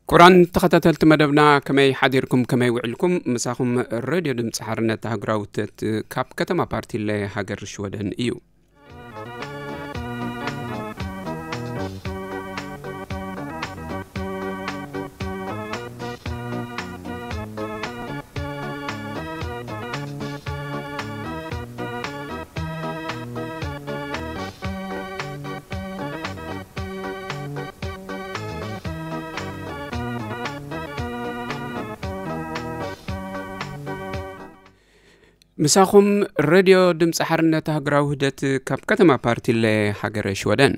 ክቡራን ተኸታተልቲ መደብና፣ ከመይ ሓዲርኩም፣ ከመይ ውዕልኩም? ምሳኹም ሬድዮ ድምፂ ሓርነት ኣህጉራዊ ውህደት ካብ ከተማ ፓርቲለ ሃገር ሽወደን እዩ። ምሳኹም ሬድዮ ድምፂ ሓርነት ኣህጉራዊ ውህደት ካብ ከተማ ፓርቲለ ሃገረ ሽወደን።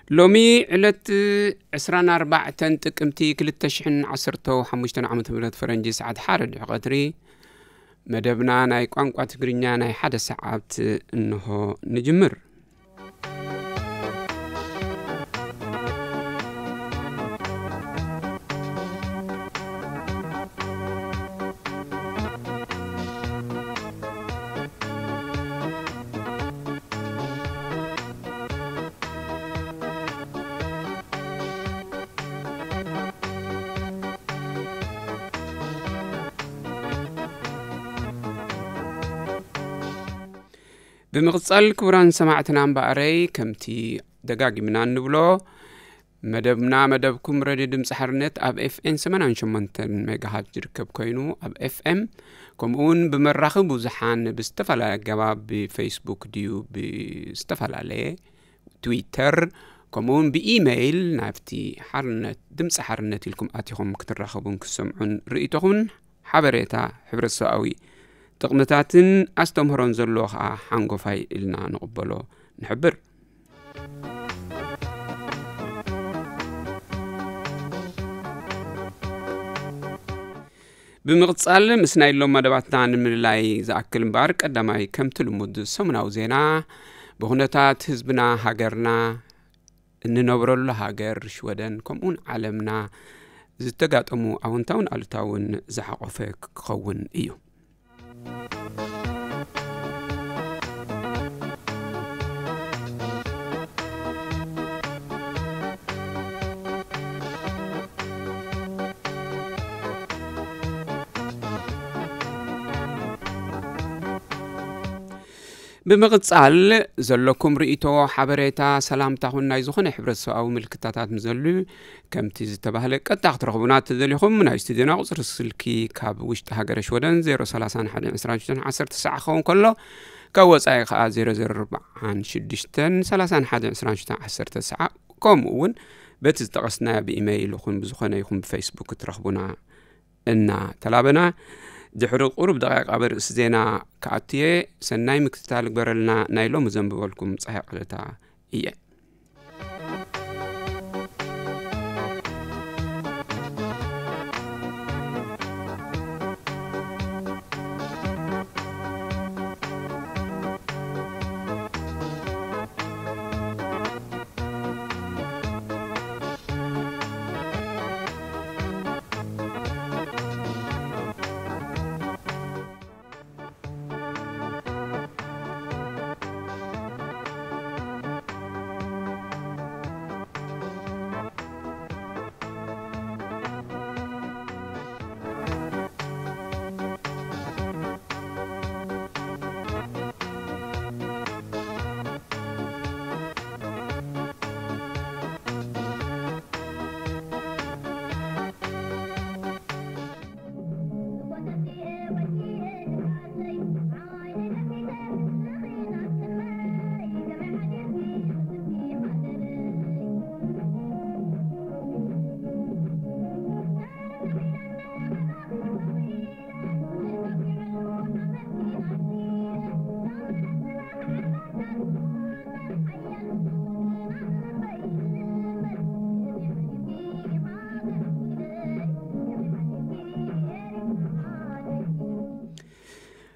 ሎሚ ዕለት ዕስራን ኣርባዕተን ጥቅምቲ ክልተ ሽሕን ዓሰርተ ሓሙሽተን ዓመተ ምህረት ፈረንጂ፣ ሰዓት ሓደ ድሕሪ ቀትሪ፣ መደብና ናይ ቋንቋ ትግርኛ ናይ ሓደ ሰዓት እንሆ ንጅምር። ብምቕጻል ክቡራን ሰማዕትና እምበኣረይ፣ ከምቲ ደጋጊምና እንብሎ፣ መደብና መደብኩም ሬድዮ ድምፂ ሓርነት ኣብ ኤፍኤም ሰማንያን ሸሞንተን ሜጋሃት ዝርከብ ኮይኑ፣ ኣብ ኤፍኤም ከምኡ እውን ብመራኸቢ ብዙሓን ብዝተፈላለየ ኣገባብ፣ ብፌስቡክ ድዩ ብዝተፈላለየ ትዊተር፣ ከምኡ እውን ብኢሜይል ናብቲ ሓርነት፣ ድምፂ ሓርነት ኢልኩም ኣቲኹም ክትራኸቡን ክትሰምዑን ርእይቶኹምን ሓበሬታ ሕብረተሰባዊ ጥቕምታትን ኣስተምህሮን ዘለዎ ኸዓ ሓንጎፋይ ኢልና ንቕበሎ ንሕብር። ብምቕጻል ምስ ናይ ሎም መደባትና ንምልላይ ዝኣክል እምበኣር፣ ቀዳማይ ከምቲ ልሙድ ሰሙናዊ ዜና፣ ብኹነታት ህዝብና፣ ሃገርና፣ እንነብረሉ ሃገር ሽወደን ከምኡውን ዓለምና ዝተጋጠሙ ኣወንታውን ኣሉታውን ዝሓቖፈ ክኸውን እዩ። ብምቕጻል ዘለኩም ርእይቶ፣ ሓበሬታ፣ ሰላምታኹን ናይ ዝኾነ ሕብረተሰባዊ ምልክታታት ምዘሉ ከምቲ ዝተባህለ ቀጥታ ክትረኽቡና ተደሊኹም፣ ናይ ስቱዲዮና ቁጽሪ ስልኪ ካብ ውሽጢ ሃገረ ሽወደን ዜሮ ሰላሳን ሓደን ዕስራን ሽዱሽተን ዓሰርተ ሰዓ ክኸውን ከሎ፣ ካብ ወጻኢ ከኣ ዜሮ ዜሮ ኣርባዓን ሽዱሽተን ሰላሳን ሓደን ዕስራን ሽዱሽተን ዓሰርተ ሰዓ፣ ከምኡ እውን በቲ ዝጠቐስናዮ ብኢሜይል ይኹን ብዝኾነ ይኹን ብፌስቡክ ክትረኽቡና እናተላበና፣ ድሕሪ ቁሩብ ደቂቃ በርእሲ ዜና ክኣቱየ። ሰናይ ምክትታል ግበረልና። ናይ ሎሚ ዘንብበልኩም ጸሃይ ቀለታ እየ።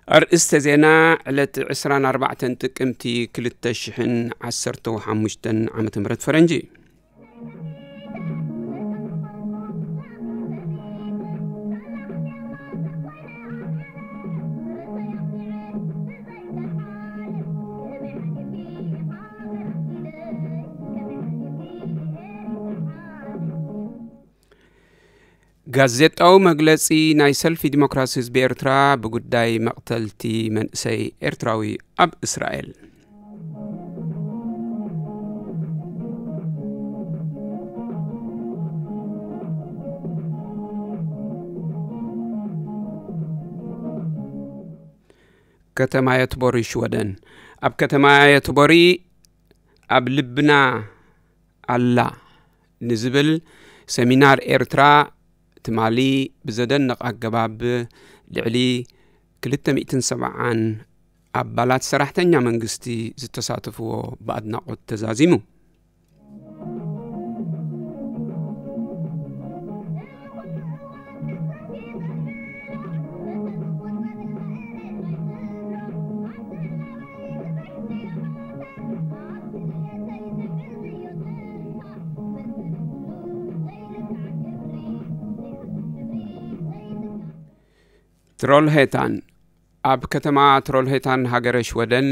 ኣርእስተ ዜና፣ ዕለት ዕስራን ኣርባዕተን ጥቅምቲ ክልተ ሽሕን ዓሰርተ ሓሙሽተን ዓመተ ምህረት ፈረንጂ። ጋዜጣዊ መግለጺ ናይ ሰልፊ ዲሞክራሲ ህዝቢ ኤርትራ ብጉዳይ መቕተልቲ መንእሰይ ኤርትራዊ ኣብ እስራኤል። ከተማ የትቦሪ ሽወደን። ኣብ ከተማ የትቦሪ ኣብ ልብና ኣላ ንዝብል ሰሚናር ኤርትራ ትማሊ ብዘደንቕ ኣገባብ ልዕሊ ክልተ ሚእትን ሰብዓን ኣባላት ሰራሕተኛ መንግስቲ ዝተሳተፍዎ ብኣድናቖት ተዛዚሙ። ትሮልሄታን። ኣብ ከተማ ትሮልሄታን ሃገረ ሽወደን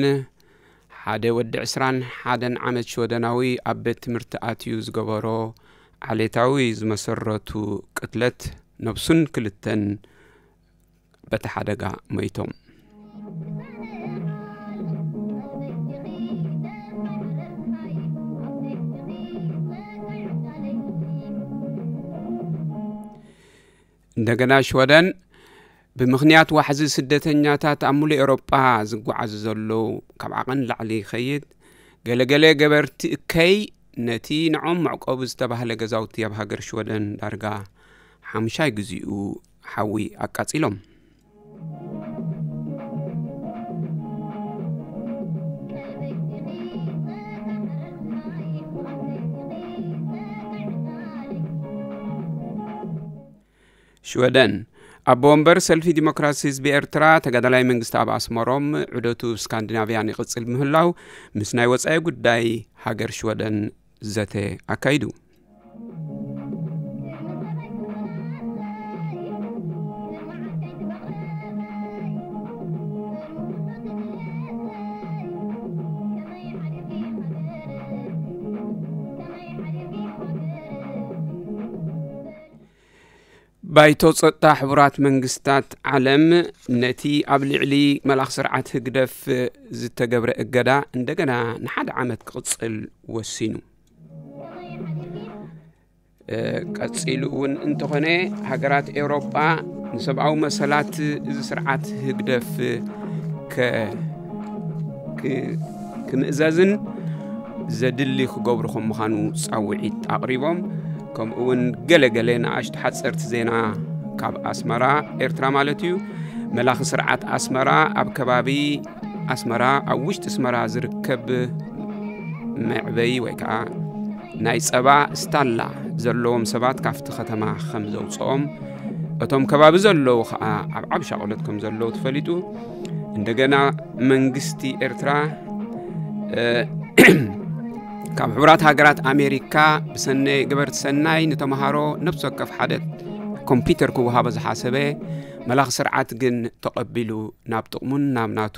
ሓደ ወዲ ዕስራን ሓደን ዓመት ሽወደናዊ ኣብ ቤት ትምህርቲ ኣትዩ ዝገበሮ ዓሌታዊ ዝመሰረቱ ቅትለት ነብሱን ክልተን በቲ ሓደጋ ሞይቶም። እንደገና ሽወደን ብምኽንያት ዋሕዚ ስደተኛታት ኣብ ሙሉእ ኤውሮጳ ዝጓዓዙ ዘለዉ ካብ ዓቐን ላዕሊ ይኸይድ። ገለገለ ገበርቲ እከይ ነቲ ንዖም መዕቆቢ ዝተባህለ ገዛውቲ ኣብ ሃገር ሽወደን ዳርጋ ሓሙሻይ ግዚኡ ሓዊ ኣቃጺሎም። ሽወደን። ኣቦ ወንበር ሰልፊ ዲሞክራሲ ህዝቢ ኤርትራ ተጋዳላይ መንግስቲ ኣብ ኣስመሮም ዑደቱ ስካንዲናቭያን ይቕጽል ምህላው ምስ ናይ ወጻኢ ጉዳይ ሃገር ሽወደን ዘተ ኣካይዱ። ባይቶ ጸጥታ ሕቡራት መንግስታት ዓለም ነቲ ኣብ ልዕሊ መላኽ ስርዓት ህግደፍ ዝተገብረ እገዳ እንደገና ንሓደ ዓመት ክቕጽል ወሲኑ። እ፣ ቀጺሉ እውን እንተኾነ ሃገራት ኤውሮጳ ንሰብኣዊ መሰላት እዚ ስርዓት ህግደፍ ከ-፣ ክ-፣ ክምእዘዝን ዘድሊ ክገብሩ ከም ምዃኑ ጻውዒት ኣቕሪቦም። ከምኡ እውን ገለ ገለ ንኣሽቱ ሓጸርቲ ዜና ካብ ኣስመራ፣ ኤርትራ ማለት እዩ። መላኺ ስርዓት ኣስመራ ኣብ ከባቢ ኣስመራ፣ ኣብ ውሽጢ ኣስመራ ዝርከብ መዕበይ ወይ ከዓ ናይ ጸባ ስታላ ዘለዎም ሰባት ካብቲ ከተማ ከም ዘውፅኦም፣ እቶም ከባቢ ዘለዉ ከዓ ኣብ ዓብ ሻቕሎት ከም ዘለዉ ተፈሊጡ። እንደገና መንግስቲ ኤርትራ፣ እ፣ ካብ ሕቡራት ሃገራት ኣሜሪካ ብሰነ-፣ ገበርቲ ሰናይ ንተምሃሮ ነፍሲ ወከፍ ሓደ ኮምፒውተር ክወሃቦ ዝሓሰበ መላኺ ስርዓት ግን ተቐቢሉ ናብ ጥቕሙን ናብ ናቱ፣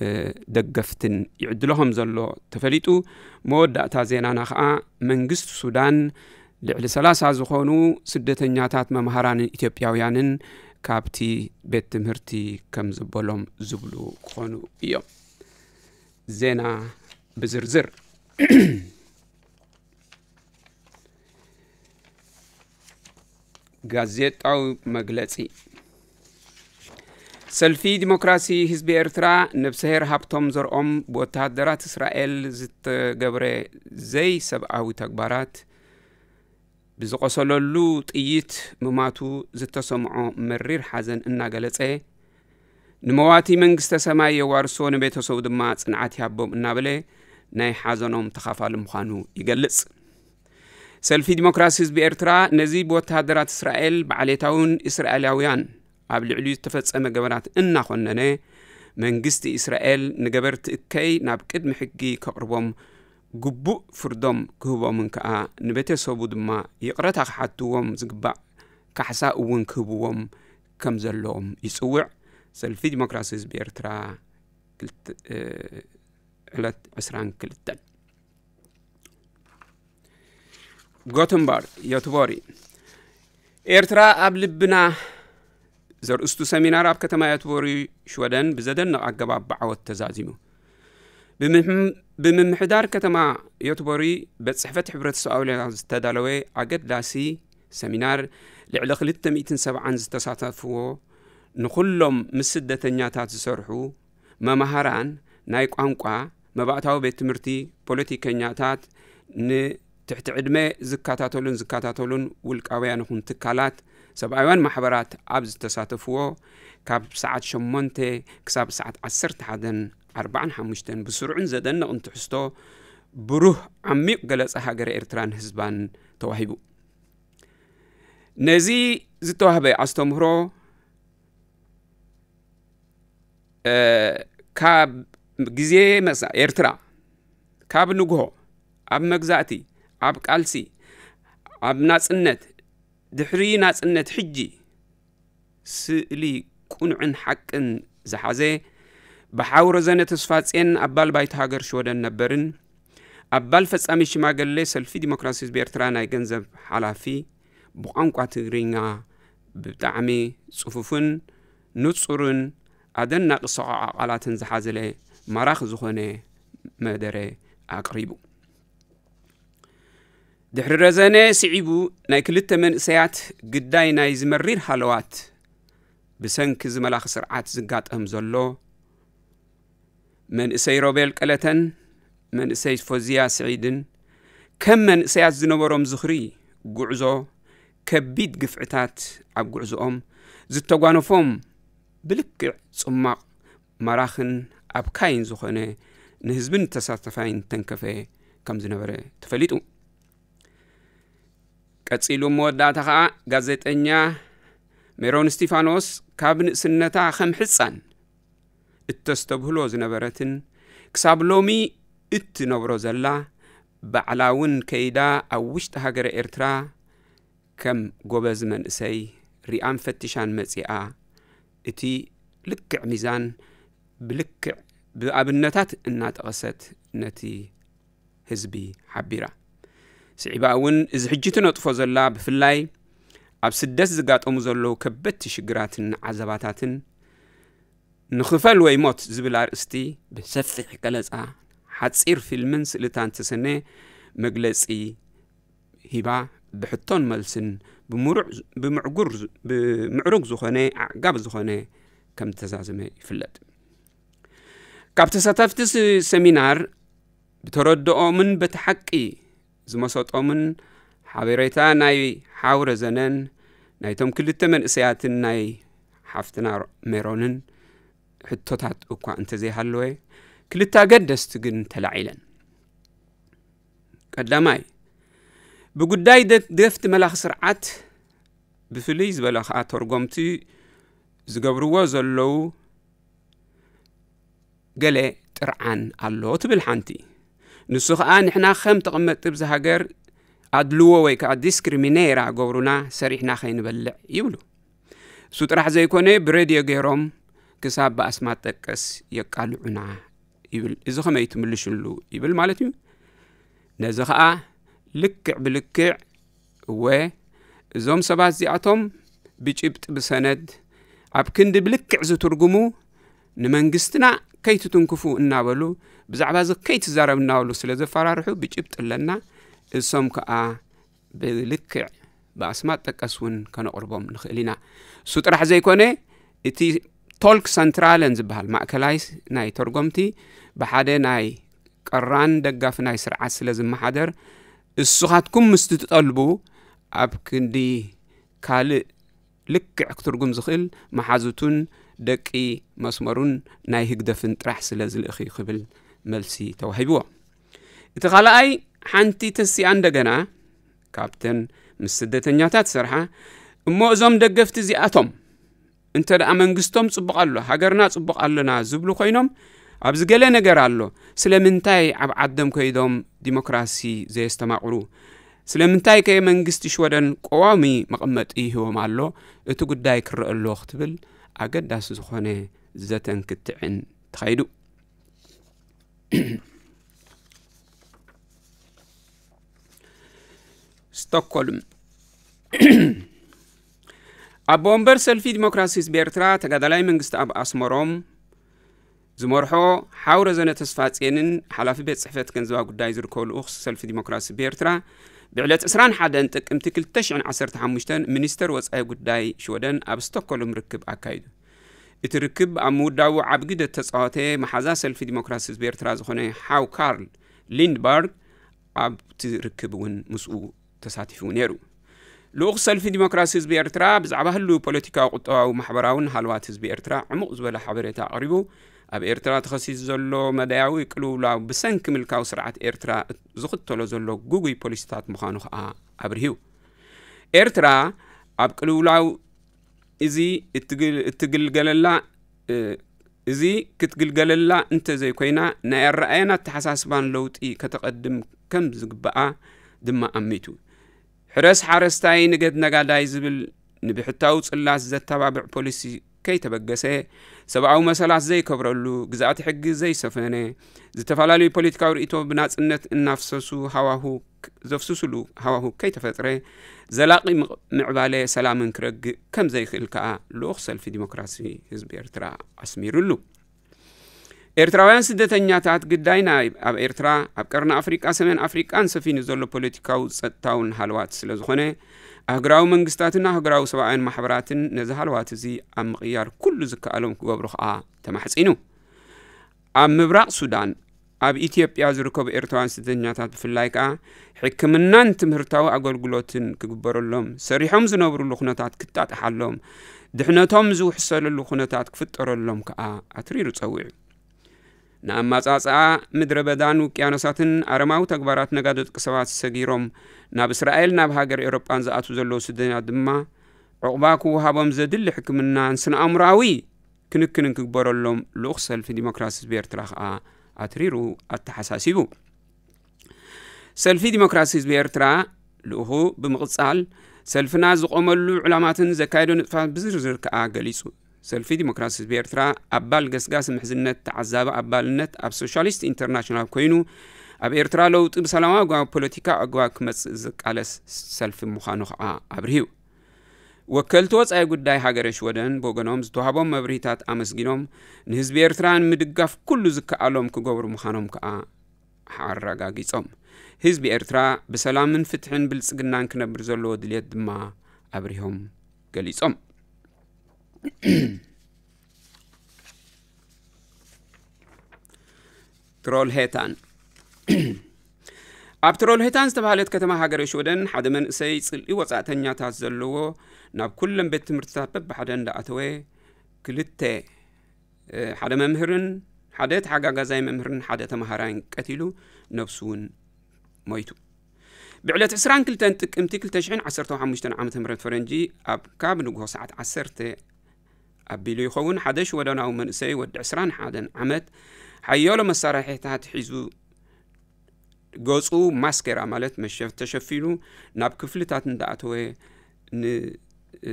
እ፣ ደገፍትን ይዕድሎ ከም ዘሎ ተፈሊጡ። መወዳእታ ዜናና ከዓ መንግስቲ ሱዳን ልዕሊ ሰላሳ ዝኾኑ ስደተኛታት መምሃራንን ኢትዮጵያውያንን ካብቲ ቤት ትምህርቲ ከም ዝበሎም ዝብሉ ክኾኑ እዮም። ዜና ብዝርዝር። ጋዜጣዊ መግለጺ። ሰልፊ ዲሞክራሲ ህዝቢ ኤርትራ ነብሰሄር ሃብቶም ዘርኦም ብወተሃደራት እስራኤል ዝተገብረ ዘይሰብኣዊ ተግባራት ብዝቆሰለሉ ጥይት ምማቱ ዝተሰምዖ መሪር ሓዘን እናገለጸ፣ ንመዋቲ መንግስተ ሰማይ የዋርሶ፣ ንቤተሰቡ ድማ ጽንዓት ይሃቦም እናበለ ናይ ሓዘኖም ተኻፋሊ ምዃኑ ይገልጽ። ሰልፊ ዲሞክራሲ ህዝቢ ኤርትራ ነዚ ብወተሃደራት እስራኤል ብዓሌታውን እስራኤላውያን ኣብ ልዕሊኡ ዝተፈጸመ ገበናት እናኾነነ፣ መንግስቲ እስራኤል ንገበርቲ እከይ ናብ ቅድሚ ሕጊ ከቕርቦም፣ ግቡእ ፍርዶም ክህቦምን ከኣ ንቤተሰቡ ድማ ይቕረታ ክሓትዎም ዝግባእ ካሕሳ እውን ክህብዎም ከም ዘለዎም ይጽውዕ። ሰልፊ ዲሞክራሲ ህዝቢ ኤርትራ ክልተ፣ እ፣ ዕለት ዕስራን ክልተን። ጎተንበርግ፣ ዮትቦሪ። ኤርትራ ኣብ ልብና ዘርእስቱ ሰሚናር ኣብ ከተማ ዮትቦሪ ሽወደን ብዘደንቕ ኣገባብ ብዓወት ተዛዚሙ። ብምምሕዳር ከተማ ዮትቦሪ ቤት ጽሕፈት ሕብረት ሰብኣዊ ለያ ዝተዳለወ ኣገዳሲ ሰሚናር፣ ልዕሊ ክልተ ሚእትን ሰብዓን ዝተሳተፍዎ፣ ንኹሎም ምስ ስደተኛታት ዝሰርሑ መማህራን፣ ናይ ቋንቋ፣ መባእታዊ ቤት ትምህርቲ፣ ፖለቲከኛታት፣ ንትሕቲ ዕድመ ዝከታተሉን ዝከታተሉን ውልቃውያን ይኹን ትካላት፣ ሰብኣውያን ማሕበራት ኣብ ዝተሳተፍዎ፣ ካብ ሰዓት ሸሞንተ ክሳብ ሰዓት ዓሰርተ ሓደን ኣርባዓን ሓሙሽተን ብስሩዕን ዘደንቕን ትሕዝቶ፣ ብሩህ ዓሚቕ ገለጻ ሃገረ ኤርትራን ህዝባን ተዋሂቡ። ነዚ ዝተዋህበ ኣስተምህሮ፣ እ፣ ካብ ግዜ መጻ ኤርትራ፣ ካብ ንግሆ፣ ኣብ መግዛእቲ፣ ኣብ ቃልሲ፣ ኣብ ናጽነት፣ ድሕሪ ናጽነት፣ ሕጂ፣ ስእሊ ቅኑዕን ሓቅን ዝሓዘ፣ ብሓው ረዘነ ተስፋጽየን ኣባል ባይቶ ሃገር ሽወደን ነበርን፣ ኣባል ፈጻሚ ሽማግሌ ሰልፊ ዲሞክራሲ ህዝቢ ኤርትራ ናይ ገንዘብ ሓላፊ፣ ብቋንቋ ትግርኛ ብጣዕሚ ጽፉፍን ንጹርን ኣደናቂ ሰቆቓ ቃላትን ዝሓዘለ ማራኺ ዝኾነ መደረ ኣቕሪቡ። ድሕሪ ረዘነ ስዒቡ ናይ ክልተ መንእሰያት ግዳይ ናይዚ መሪር ሃለዋት ብሰንኪ እዚ መላኺ ስርዓት ዝጋጠም ዘሎ መንእሰይ ሮቤል ቀለተን መንእሰይ ፎዝያ ስዒድን ከም መንእሰያት ዝነበሮም ዝኽሪ ጉዕዞ ከቢድ ግፍዕታት ኣብ ጉዕዞኦም ዝተጓነፎም ብልክዕ ጽማቕ ማራኽን ኣብካይን ዝኾነ ንህዝብን ተሳተፋይን ተንከፈ ከም ዝነበረ ተፈሊጡ። ቀጺሉ ኣብ መወዳእታ ኸኣ ጋዜጠኛ ሜሮን እስቲፋኖስ ካብ ንእስነታ ከም ሕጻን እተስተብህሎ ዝነበረትን ክሳብ ሎሚ እትነብሮ ዘላ ባዕላ እውን ከይዳ ኣብ ውሽጢ ሃገረ ኤርትራ ከም ጎበዝ መንእሰይ ሪኣን ፈቲሻን መጺኣ እቲ ልክዕ ሚዛን ብልክዕ ብኣብነታት እናጠቐሰት ነቲ ህዝቢ ሓቢራ። ስዒባ እውን እዚ ሕጂ ትነጥፎ ዘላ ብፍላይ ኣብ ስደት ዝጋጠሙ ዘለዉ ከበድቲ ሽግራትን ዓዘባታትን ንኽፈል ወይ ሞት ዝብል ኣርእስቲ ብሰፊሕ ገለጻ ሓጺር ፊልምን ስእልታን ተሰነ መግለጺ ሂባ ብሕቶን መልስን ብምሩዕ ብምዕጉር ብምዕሩግ ዝኾነ ኣዕጋብ ዝኾነ ከም ዝተዛዘመ ይፍለጥ። ካብ ተሳተፍቲ ስ- ሰሚናር ብተረድኦምን በቲ ሓቂ ዝመሰጦምን ሓበሬታ ናይ ሓው ረዘነን ናይቶም ክልተ መንእሰያትን ናይ ሓፍትና ሜሮንን ሕቶታት እኳ እንተዘይሃለወ ክልተ ኣገደስቲ ግን ተላዒለን። ቀዳማይ ብጉዳይ ደ- ደፍቲ መላኺ ስርዓት ብፍልይ ዝበለ ከዓ ተርጎምቲ ዝገብርዎ ዘለዉ ገለ ጥርዓን ኣሎ ትብል ሓንቲ። ንሱ ከዓ ንሕና ከም ተቐመጥቲ ብዚ ሃገር ኣድልዎ ወይ ከዓ ዲስክሪሚኔራ ገብሩና ሰሪሕና ከይንበልዕ ይብሉ። እሱ ጥራሕ ዘይኮነ ብሬድዮ ገይሮም ክሳብ ብኣስማት ጠቀስ የቃልዑና ይብል። እዚ ከመይ ትምልሽሉ ይብል ማለት እዩ። ነዚ ከዓ ልክዕ ብልክዕ እወ እዞም ሰባት እዚኣቶም ብጭብጢ ብሰነድ ኣብ ክንዲ ብልክዕ ዝትርጉሙ ንመንግስትና ከይትትንክፉ እናበሉ ብዛዕባ እዚ ከይትዛረብ እናበሉ ስለ ዘፈራርሑ ብጭብጢ ኣለና። እሶም ከዓ ብልክዕ ብኣስማት ጠቀስ እውን ከነቕርቦም ንኽእል ኢና። እሱ ጥራሕ ዘይኮነ እቲ ቶልክ ሰንትራለን ዝበሃል ማእከላይ ናይ ተርጎምቲ ብሓደ ናይ ቀራን ደጋፊ ናይ ስርዓት ስለ ዝመሓደር እስኻትኩም ምስ ትጠልቡ ኣብ ክንዲ ካልእ ልክዕ ክትርጉም ዝኽእል መሓዙቱን ደቂ መስመሩን ናይ ህግደፍን ጥራሕ ስለ ዝልእኺ ክብል መልሲ ተዋሂብዎ። እቲ ካልኣይ ሓንቲ ተሲኣ እንደገና ካብተን ምስ ስደተኛታት ዝሰርሓ እሞ እዞም ደገፍቲ እዚኣቶም እንተ ደኣ መንግስቶም ጽቡቕ ኣሎ ሃገርና ጽቡቕ ኣለና ዝብሉ ኮይኖም ኣብዚ ገለ ነገር ኣሎ ስለምንታይ ኣብ ዓዶም ከይዶም ዲሞክራሲ ዘየስተማቕሩ ስለምንታይ ከ መንግስቲ ሽወደን ቀዋሚ መቐመጢ ይህቦም ኣሎ እቲ ጉዳይ ክረአ ኣሎ ክትብል ኣገዳሲ ዝኾነ ዘተን ክትዕን ተኻይዱ። ስቶክሆልም ኣቦ ወንበር ሰልፊ ዲሞክራሲ ህዝቢ ኤርትራ ተጋዳላይ መንግስቲ ኣብ ኣስመሮም ዝመርሖ ሓው ረዘነ ተስፋጽየንን ሓላፊ ቤት ጽሕፈት ገንዘባ ጉዳይ ዝርከቡ ልኡኽ ሰልፊ ዲሞክራሲ ህዝቢ ኤርትራ ብዕለት ዕስራን ሓደን ጥቅምቲ ክልተ ሽሕን ዓሰርተ ሓሙሽተን ሚኒስተር ወጻኢ ጉዳይ ሽወደን ኣብ ስቶክሆልም ርክብ ኣካይዱ። እቲ ርክብ ኣብ ምውዳቡ ዓቢ ግደ ተጻወተ መሓዛ ሰልፊ ዲሞክራሲ ህዝቢ ኤርትራ ዝኾነ ሓው ካርል ሊንድበርግ ኣብቲ ርክብ እውን ምስኡ ተሳቲፉ ነይሩ። ልኡኽ ሰልፊ ዲሞክራሲ ህዝቢ ኤርትራ ብዛዕባ ህልው ፖለቲካዊ፣ ቁጠባዊ፣ ማሕበራውን ሃልዋት ህዝቢ ኤርትራ ዕሙቕ ዝበለ ሓበሬታ ኣቕሪቡ፣ ኣብ ኤርትራ ተኸሲቱ ዘሎ መዳያዊ ቅልውላው ብሰንኪ ምልካዊ ስርዓት ኤርትራ ዝኽተሎ ዘሎ ጉጉይ ፖሊሲታት ምዃኑ ከኣ ኣብርሂው። ኤርትራ ኣብ ቅልውላው እዚ እትግል-፣ እትግልገለላ፣ እ፣ እዚ ክትግልገለላ እንተዘይኮይና፣ ናይ ኣረኣእያን ኣተሓሳስባን ለውጢ ከተቐድም ከም ዝግብኣ ድማ ኣሚቱ። ሕረስ ሓረስታይ ንገድ ነጋዳይ ዝብል ንብሕታዊ ጽላት ዘተባብዕ ፖሊሲ ከይተበገሰ፣ ሰብኣዊ መሰላት ዘይከብረሉ፣ ግዝኣተ ሕጊ ዘይሰፈነ፣ ዝተፈላለዩ ፖለቲካዊ ርእይቶ ብናጽነት እናፍሰሱ ሃዋሁ ክ-፣ ዘፍስሱሉ ሃዋሁ ከይተፈጥረ፣ ዘላቒ ምቕ-፣ ምዕባለ ሰላምን ክረግእ ከም ዘይክእል ከኣ ልኡኽ ሰልፊ ዲሞክራሲ ህዝቢ ኤርትራ ኣስሚሩሉ። ኤርትራውያን ስደተኛታት ግዳይ ናይ ኣብ ኤርትራ፣ ኣብ ቀርኒ ኣፍሪቃ፣ ሰሜን ኣፍሪቃን ሰፊኑ ዘሎ ፖለቲካዊ ጸጥታውን ሃልዋት ስለ ዝኾነ፣ ኣህጉራዊ መንግስታትን ኣህጉራዊ ሰብኣውያን ማሕበራትን ነዚ ሃልዋት እዚ ኣብ ምቕያር ኩሉ ዝከኣሎም ክገብሩ ከኣ ተማሕጺኑ። ኣብ ምብራቕ ሱዳን፣ ኣብ ኢትዮጵያ ዝርከቡ ኤርትራውያን ስደተኛታት ብፍላይ ከኣ ሕክምናን ትምህርታዊ ኣገልግሎትን ክግበረሎም፣ ሰሪሖም ዝነብሩሉ ኩነታት ክጣጥሓሎም፣ ድሕነቶም ዝውሕሰለሉ ኩነታት ክፍጠረሎም ከኣ ኣትሪሩ ጸዊዑ። ንኣማጻጽኣ ምድረ በዳን ውቅያኖሳትን ኣረማዊ ተግባራት ነጋዶ ደቂ ሰባት ሰጊሮም ናብ እስራኤል፣ ናብ ሃገር ኤውሮጳን ዝኣትዉ ዘለዉ ስደተኛታት ድማ ዕቑባ ክወሃቦም ዘድሊ ሕክምናን ስነ ኣእምሮኣዊ ክንክንን ክግበረሎም ልኡኽ ሰልፊ ዲሞክራሲ ህዝቢ ኤርትራ ከኣ ኣትሪሩ ኣተሓሳሲቡ። ሰልፊ ዲሞክራሲ ህዝቢ ኤርትራ ልኡኹ ብምቕጻል፣ ሰልፍና ዝቖመሉ ዕላማትን ዘካየዶ ንጥፋት ብዝርዝር ከኣ ገሊጹ። ሰልፊ ዲሞክራሲ ህዝቢ ኤርትራ ኣባል ገስጋሲ ምሕዝነት፣ ተዓዛቢ ኣባልነት ኣብ ሶሻሊስት ኢንተርናሽናል ኮይኑ፣ ኣብ ኤርትራ ለውጢ ብሰላማዊ ኣገባብ ፖለቲካዊ ኣገባብ ክመጽእ ዝቃለስ ሰልፊ ምዃኑ ከኣ ኣብርሂዩ። ወከልቲ ወጻኢ ጉዳይ ሃገረ ሽወደን ብወገኖም ዝተዋህቦም መብርሂታት ኣመስጊኖም፣ ንህዝቢ ኤርትራ ንምድጋፍ ኩሉ ዝከኣሎም ክገብሩ ምዃኖም ከኣ ኣረጋጊጾም። ህዝቢ ኤርትራ ብሰላምን ፍትሕን ብልጽግናን ክነብር ዘለዎ ድልየት ድማ ኣብሪሆም ገሊጾም። ትሮልሄታን። ኣብ ትሮልሄታን ዝተባህለት ከተማ ሃገረ ሽወደን ሓደ መንእሰይ ጽልኢ ወጻእተኛታት ዘለዎ ናብ ኩለን ቤት ትምህርትታት በብሓደ እንዳኣተወ ክልተ፣ እ፣ ሓደ መምህርን ሓደ ተሓጋጋዛይ መምህርን ሓደ ተማሃራይን ቀቲሉ ነብሱ እውን ሞይቱ። ብዕለት ዕስራን ክልተን ጥቅምቲ ክልተ ሽሕን ዓሰርተ ሓሙሽተን ዓመተ ምህረት ፈረንጂ ኣብ ካብ ንግሆ ሰዓት ዓሰርተ ኣቢሉ ይኸውን ሓደ ሽወደናዊ መንእሰይ ወዲ ዕስራን ሓደን ዓመት ሓያሎ መሳርሒታት ሒዙ ገጹ ማስኬራ ማለት መሸፍ ተሸፊኑ ናብ ክፍልታት እንዳኣተወ ን-፣ እ፣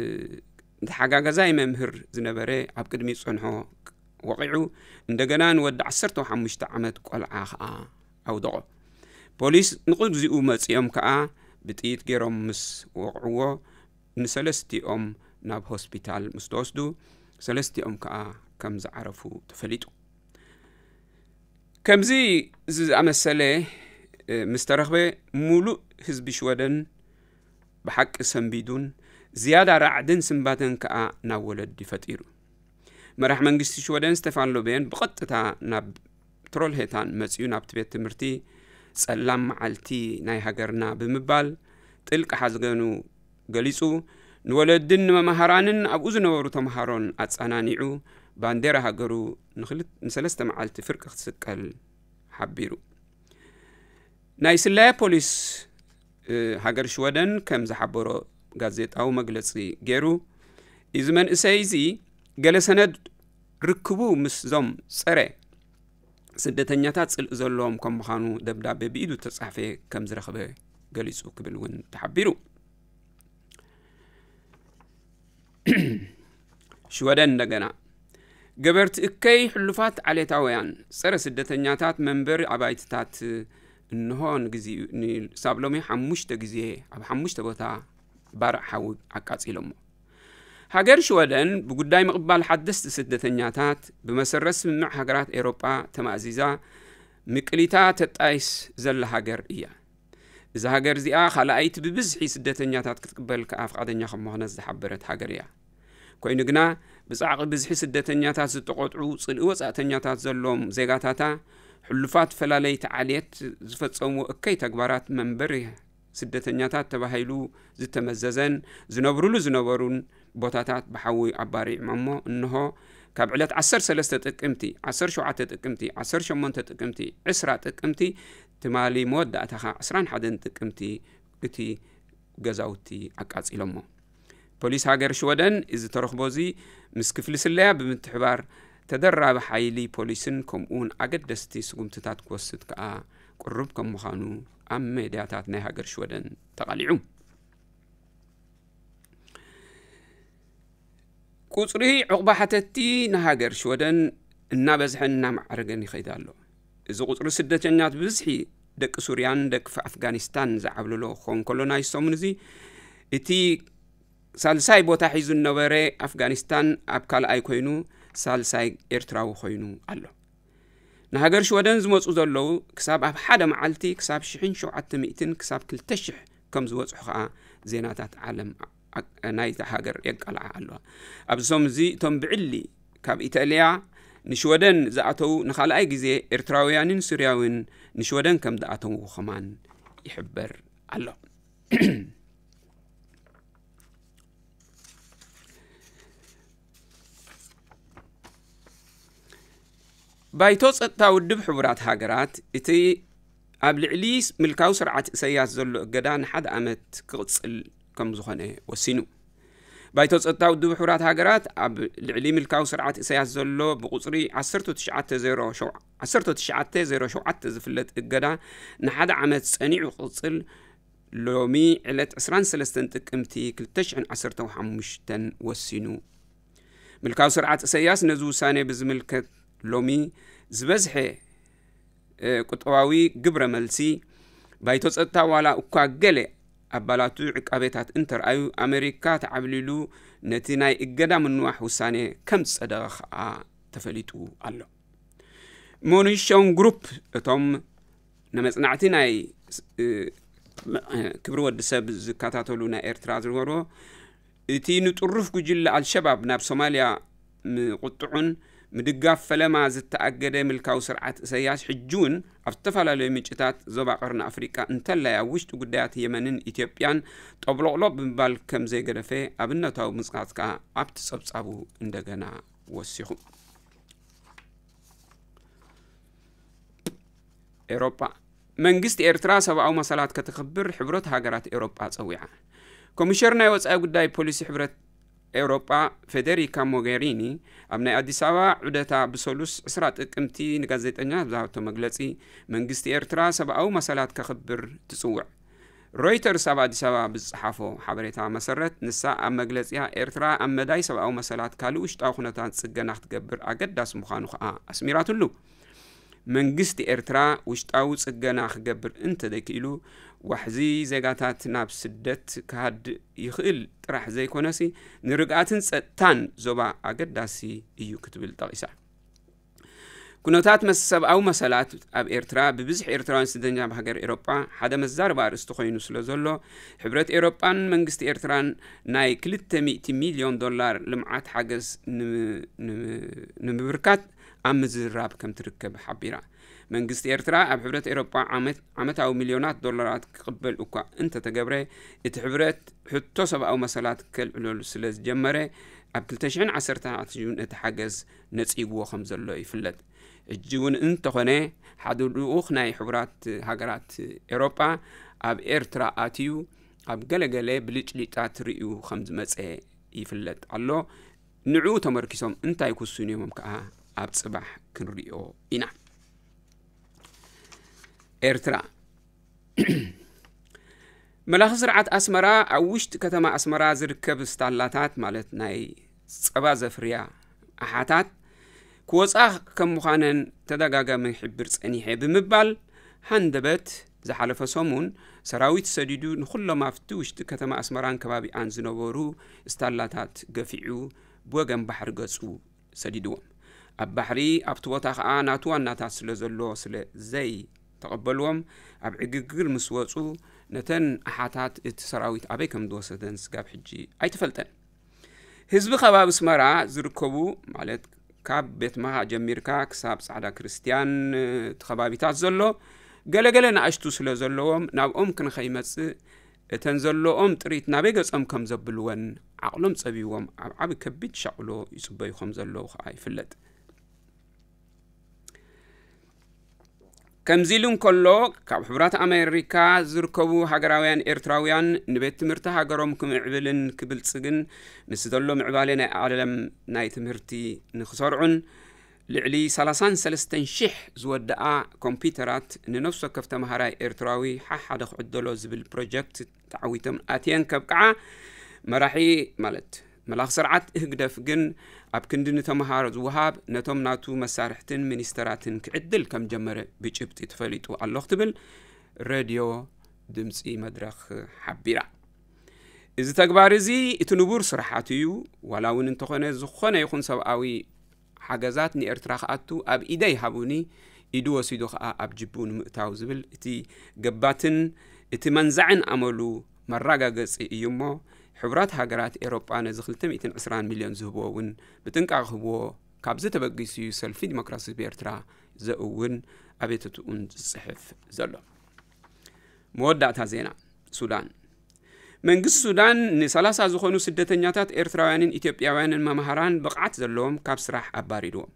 ንተሓጋጋዛይ መምህር ዝነበረ ኣብ ቅድሚ ዝጸንሖ ወቒዑ እንደገና ንወዲ ዓሰርተ ሓሙሽተ ዓመት ቆልዓ ከኣ ኣውደቖ። ፖሊስ ንቕግዚኡ መጺኦም ከኣ ብጥይት ገይሮም ምስ ወቕዕዎ ንሰለስቲኦም ናብ ሆስፒታል ምስ ተወስዱ ሰለስቲኦም ከኣ ከም ዝዓረፉ ተፈሊጡ። ከምዚ ዝኣመሰለ፣ እ፣ ምስ ተረኽበ፣ ሙሉእ ህዝቢ ሽወደን ብሓቂ ሰንቢዱን ዝያዳ ራዕድን ስንባተን ከኣ ናብ ወለዲ ፈጢሩ። መራሕ መንግስቲ ሽወደን ስቴፋን ሎቤን ብቐጥታ ናብ ትሮልሄታን መጺኡ ናብቲ ቤት ትምህርቲ ጸላም መዓልቲ ናይ ሃገርና ብምባል ጥልቂ ሓዘኑ ገሊጹ፣ ንወለድን ንመማህራንን ኣብኡ ዝነበሩ ተምሃሮን ኣጸናኒዑ፣ ባንዴራ ሃገሩ ንኽልት-፣ ንሰለስተ መዓልቲ ፍርቂ ክትስቀል ሓቢሩ። ናይ ስለያ ፖሊስ፣ እ፣ ሃገር ሽወደን ከም ዝሓበሮ ጋዜጣዊ መግለጺ ገይሩ፣ እዚ መንእሰይ እዚ ገለ ሰነድ ርክቡ ምስዞም ጸረ ስደተኛታት ጽልኢ ዘለዎም ከም ምዃኑ ደብዳቤ ብኢዱ ተጻሕፈ ከም ዝረኽበ ገሊጹ ክብል እውን ተሓቢሩ። ሽወደን እንደገና፣ ገበርቲ እከይ ሕሉፋት ዓሌታውያን ጸረ ስደተኛታት መንበሪ ኣባይትታት እንሆ ንግዜኡ፣ ን-፣ ሳብ ሎሚ ሓሙሽተ ግዜ ኣብ ሓሙሽተ ቦታ ባርዕ ሓዊ ኣቃጺሎሞ። ሃገር ሽወደን ብጉዳይ ምቕባል ሓደስቲ ስደተኛታት ብመሰረት ስምምዕ ሃገራት ኤውሮጳ ተማእዚዛ ምቅሊታ ተጣይስ ዘላ ሃገር እያ። እዛ ሃገር እዚኣ ካልኣይቲ ብብዝሒ ስደተኛታት ክትቅበል ከኣ ፍቓደኛ ከም ምዃነት ዝሓበረት ሃገር እያ። ኮይኑ ግና ብጻዕቂ ብዝሒ ስደተኛታት ዝተቖጥዑ ጽልኢ ወጻእተኛታት ዘለዎም ዜጋታታ ሕሉፋት ፈላለይቲ ዓሌት ዝፈጸምዎ እከይ ተግባራት መንበሪ ስደተኛታት ተባሂሉ ዝተመዘዘን ዝነብሩሉ ዝነበሩን ቦታታት ብሓዊ ኣባሪዕሞ እሞ እንሆ ካብ ዕለት ዓሰርተ ሰለስተ ጥቅምቲ፣ ዓሰርተ ሸውዓተ ጥቅምቲ፣ ዓሰርተ ሸሞንተ ጥቅምቲ፣ ዕስራ ጥቅምቲ ትማሊ መወዳእታኻ ዕስራን ሓደን ጥቅምቲ እቲ ገዛውቲ ኣቃጺሎሞ። ፖሊስ ሃገር ሽወደን እዚ ተረኽቦ እዚ ምስ ክፍሊ ስለያ ብምትሕባር ተደራቢ ሓይሊ ፖሊስን ከምኡውን ኣገደስቲ ስጉምትታት ክወስድ ከኣ ቅሩብ ከም ምዃኑ ኣብ ሜድያታት ናይ ሃገር ሽወደን ተቓሊዑ። ቁጽሪ ዕቑባ ሓተቲ ንሃገር ሽወደን እናበዝሐን እናማዕረገን ይኸይድ ኣሎ። እዚ ቁጽሪ ስደተኛት ብብዝሒ ደቂ ሱርያን ደቂ ኣፍጋኒስታን ዝዓብለሎ ክኸውን ከሎ ናይ ሰሙን እዚ እቲ ሳልሳይ ቦታ ሒዙ ዝነበረ ኣፍጋኒስታን ኣብ ካልኣይ ኮይኑ ሳልሳይ ኤርትራዊ ኮይኑ ኣሎ። ንሃገር ሽወደን ዝመጹ ዘለዉ ክሳብ ኣብ ሓደ መዓልቲ ክሳብ ሽሕን ሸውዓተ ሚእትን ክሳብ ክልተ ሽሕ ከም ዝበጽሑ ከኣ ዜናታት ዓለም ኣ-፣ ናይታ ሃገር የቃልዓ ኣለዋ። ኣብዚ ሰሙን እዚ እቶም ብዕሊ ካብ ኢጣልያ ንሽወደን ዝኣተዉ ንኻልኣይ ግዜ ኤርትራውያንን ሱርያውን ንሽወደን ከም ዝኣተዉ ከማን ይሕበር ኣሎ። ባይቶ ጸጥታ ውድብ ሕቡራት ሃገራት እቲ ኣብ ልዕሊ ምልካዊ ስርዓት ኢሳያስ ዘሎ እገዳ ንሓደ ዓመት ክቕጽል ከም ዝኾነ ወሲኑ። ባይቶ ጸጥታ ውድብ ሕቡራት ሃገራት ኣብ ልዕሊ ምልካዊ ስርዓት ኢሳያስ ዘሎ ብቁጽሪ ዓሰርተ ትሽዓተ ዜሮ ሸውዓተ ዝፍለጥ እገዳ ንሓደ ዓመት ጸኒዑ ክቕጽል ሎሚ ዕለት ዕስራን ሰለስተን ጥቅምቲ ክልተ ሽሕን ዓሰርተን ሓሙሽተን ወሲኑ። ምልካዊ ስርዓት ኢሳያስ ነዚ ውሳኔ ብዝምልከት ሎሚ ዝበዝሐ፣ እ፣ ቁጠባዊ ግብረ መልሲ ባይቶ ጸጥታ ዋላ እኳ ገለ ኣባላቱ ዕቃቤታት እንተርኣዩ ኣሜሪካ ተዓብሊሉ ነቲ ናይ እገዳ ምንዋሕ ውሳኔ ከም ዝጸደቐ ከኣ ተፈሊጡ ኣሎ። ሞኒሾን ግሩፕ እቶም ንመጽናዕቲ ናይ ስ-፣ እ፣ መ-፣ ክብሪ ወዲ ሰብ ዝከታተሉ ናይ ኤርትራ ዝነበርዎ እቲ ንጥሩፍ ጉጅለ ኣልሸባብ ናብ ሶማልያ ምቁጥዑን ምድጋፍ ፈለማ ዝተኣገደ ምልካዊ ስርዓት ኢሳያስ ሕጂ እውን ኣብ ዝተፈላለዩ ምንጭታት ዞባ ቀርኒ ኣፍሪቃ እንተላይ ኣብ ውሽጢ ጉዳያት የመንን ኢትዮጵያን ጠብሎቕሎቕ ብምባል ከም ዘይገደፈ ኣብነታዊ ምጽቃት ከኣ ኣብቲ ጸብጻቡ እንደገና ወሲኹ። ኤውሮጳ። መንግስቲ ኤርትራ ሰብኣዊ መሰላት ከተኽብር ሕብረት ሃገራት ኤውሮጳ ጸዊዓ። ኮሚሽነር ናይ ወጻኢ ጉዳይ ፖሊሲ ሕብረት ኤውሮጳ ፌደሪካ ሞጌሪኒ ኣብ ናይ ኣዲስ ኣበባ ዑደታ ብሰሉስ ዕስራ ጥቅምቲ ንጋዜጠኛ ዝሃብቶ መግለጺ፣ መንግስቲ ኤርትራ ሰብኣዊ መሰላት ከኽብር ትጽውዕ። ሮይተርስ ኣብ ኣዲስ ኣበባ ብዝጸሓፎ ሓበሬታ መሰረት፣ ንሳ ኣብ መግለጺኣ ኤርትራ ኣብ መዳይ ሰብኣዊ መሰላት ካልእ ውሽጣዊ ኩነታት ጽገና ክትገብር ኣገዳሲ ምዃኑ ከኣ ኣስሚራትሉ። መንግስቲ ኤርትራ ውሽጣዊ ጽገና ክገብር እንተደይክኢሉ፣ ዋሕዚ ዜጋታት ናብ ስደት ክሃድእ ይኽእል ጥራሕ ዘይኮነሲ፣ ንርግኣትን ጸጥታን ዞባ ኣገዳሲ እዩ ክትብል ጠቒሳ። ኩነታት መስ-፣ ሰብኣዊ መሰላት ኣብ ኤርትራ ብብዝሒ ኤርትራውያን ስደተኛ ኣብ ሃገር ኤውሮጳ ሓደ መዛረቢ ኣርእስቲ ኮይኑ ስለ ዘሎ፣ ሕብረት ኤውሮጳን መንግስቲ ኤርትራን ናይ ክልተ ሚእቲ ሚልዮን ዶላር ልምዓት ሓገዝ ን-፣ ን-፣ ንምብርካት ኣብ ምዝርራብ ከም ትርከብ ሓቢራ። መንግስቲ ኤርትራ ኣብ ሕብረት ኤውሮጳ ዓመት-፣ ዓመታዊ ሚልዮናት ዶላራት ክቕበል እኳ እንተተገብረ፣ እቲ ሕብረት ሕቶ ሰብኣዊ መሰላት ከልዕለሉ ስለ ዝጀመረ፣ ኣብ ክልተ ሽሕን ዓሰርተ ኣትዩ ነቲ ሓገዝ ነጺግዎ ከም ዘሎ ይፍለጥ። ሕጂ እውን እንተኾነ፣ ሓደ ልኡኽ ናይ ሕቡራት ሃገራት ኤውሮጳ ኣብ ኤርትራ ኣትዩ፣ ኣብ ገለገለ ብልጭሊጫት ርእዩ ከም ዝመጸ ይፍለጥ ኣሎ። ንዕኡ ተመርኪሶም እንታይ ክውስኑ እዮም ከኣ ኣብ ጽባሕ ክንርእዮ ኢና። ኤርትራ። መላኺ ስርዓት ኣስመራ ኣብ ውሽጢ ከተማ ኣስመራ ዝርከብ ስታላታት፣ ማለት ናይ ጸባ ዘፍርያ ኣሓታት፣ ክወጻ ከም ምዃነን ተደጋጋሚ ይሕብር ጸኒሐ ብምባል ሃንደበት ዝሓለፈ ሰሙን ሰራዊት ሰዲዱ ንኹሎም ኣብቲ ውሽጢ ከተማ ኣስመራን ከባቢኣን ዝነበሩ ስታላታት ገፊዑ ብወገን ባሕሪ ገጹ ሰዲድዎም። ኣብ ባሕሪ ኣብቲ ቦታ ኸኣ ናቱ ዋናታት ስለ ዘሎ ስለ ዘይተቐበልዎም ኣብ ዕግግር ምስ ወጹ ነተን ኣሓታት እቲ ሰራዊት ኣበይ ከም ዝወሰደን ስጋብ ሕጂ ኣይተፈልጠን። ህዝቢ ከባቢ ኣስመራ ዝርከቡ ማለት ካብ ቤት መኻ ጀሚርካ ክሳብ ጻዕዳ ክርስቲያን እቲ ከባቢታት ዘሎ ገለገለ ንኣሽቱ ስለ ዘለዎም ናብኦም ክንኸይመጽእ እተን ዘለኦም ጥሪት ናበይ ገጾም ከም ዘብልወን ዓቕሎም ጸቢዎም ኣብ ዓቢ ከቢድ ሻቕሎ ይጽበዩ ከም ዘለዉ ኸኣ ይፍለጥ። ከምዚ ኢሉ እንከሎ ካብ ሕቡራት ኣሜሪካ ዝርከቡ ሃገራውያን ኤርትራውያን ንቤት ትምህርቲ ሃገሮም ክምዕብልን ክብልጽግን ምስ ዘሎ ምዕባለ ናይ ዓለም ናይ ትምህርቲ ንክሰርዑን ልዕሊ ሰላሳን ሰለስተን ሽሕ ዝወድኣ ኮምፒውተራት ንነፍሲ ወከፍ ተምሃራይ ኤርትራዊ ሓሓደ ክዕደሎ ዝብል ፕሮጀክት ተዓዊቶም ኣትየን ከብቅዓ መራሒ ማለት መላኽ ስርዓት ህግደፍ ግን ኣብ ክንዲ ንተምሃሮ ዝወሃብ ነቶም ናቱ መሳርሕትን ሚኒስተራትን ክዕድል ከም ጀመረ ብጭብጢ ተፈሊጡ ኣሎ ክትብል ረድዮ ድምፂ መድረኽ ሓቢራ። እዚ ተግባር እዚ እቲ ንቡር ስራሓት እዩ። ዋላ እውን እንተኾነ ዝኾነ ይኹን ሰብኣዊ ሓገዛት ንኤርትራ ክኣቱ ኣብ ኢደይ ሃቡኒ፣ ኢዱ ወሲዱ ኸኣ ኣብ ጅቡ ንምእታው ዝብል እቲ ገባትን እቲ መንዛዕን ኣመሉ መራጋገጺ እዩ እሞ፣ ሕቡራት ሃገራት ኤሮጳ ነዚ ክልተ ሚእትን ዕስራን ሚልዮን ዝህብዎ እውን ብጥንቃቐ ክህብዎ ካብዚ ተበጊሱ እዩ ሰልፊ ዲሞክራሲ ህዝቢ ኤርትራ ዘእውን ኣቤቱትኡን ዝጽሕፍ ዘሎ። መወዳእታ ዜና። ሱዳን። መንግስቲ ሱዳን ንሰላሳ ዝኾኑ ስደተኛታት ኤርትራውያንን ኢትዮጵያውያንን መምሃራን ብቕዓት ዘለዎም ካብ ስራሕ ኣባሪርዎም።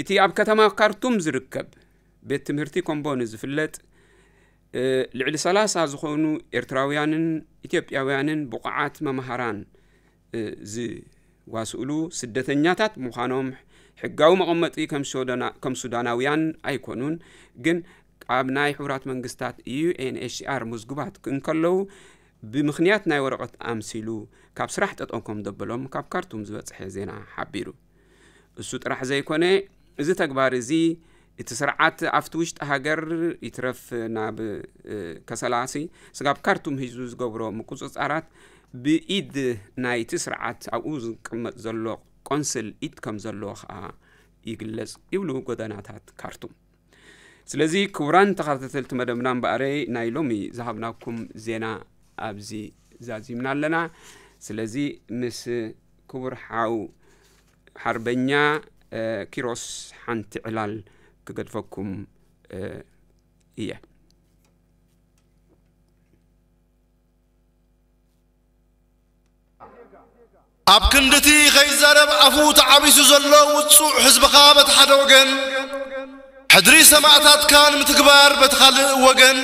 እቲ ኣብ ከተማ ካርቱም ዝርከብ ቤት ትምህርቲ ኮምቦ ንዝፍለጥ፣ እ፣ ልዕሊ ሰላሳ ዝኾኑ ኤርትራውያንን ኢትዮጵያውያንን ብቑዓት መምሃራን፣ እ፣ ዝዋስእሉ ስደተኛታት ምዃኖም ሕጋዊ መቐመጢ ከም ሱዳና-፣ ከም ሱዳናውያን ኣይኮኑን፣ ግን ኣብ ናይ ሕቡራት መንግስታት ዩ ኤን ኤች ሲ ኣር ምዝጉባት እንከለዉ ብምኽንያት ናይ ወረቐት ኣምሲሉ ካብ ስራሕ ጠጠው ከም ዘበሎም ካብ ካርቱም ዝበጽሐ ዜና ሓቢሩ። እሱ ጥራሕ ዘይኮነ፣ እዚ ተግባር እዚ እቲ ስርዓት ኣብቲ ውሽጢ ሃገር ይትረፍ ናብ፣ እ፣ ከሰላሲ ስጋብ ካርቱም ሒዙ ዝገብሮ ምቁጽጻራት ብኢድ ናይቲ ስርዓት ኣብኡ ዝቅመጥ ዘሎ ቆንስል ኢድ ከም ዘለዎ ኸኣ ይግለጽ ይብሉ ጎደናታት ካርቱም። ስለዚ ክቡራን ተኸታተልቲ መደብና እምበኣረይ ናይ ሎሚ ዝሃብናኩም ዜና ኣብዚ ዛዚምና ኣለና። ስለዚ ምስ ክቡር ሓው ሓርበኛ፣ እ፣ ኪሮስ ሓንቲ ዕላል ክገድፈኩም፣ እ፣ እየ። ኣብ ክንድቲ ከይዛረብ ኣፉ ተዓቢሱ ዘሎ ውጹዕ ህዝብኻ በቲ ሓደ ወገን፣ ሕድሪ ሰማእታትካ ንምትግባር በቲ ካልእ ወገን፣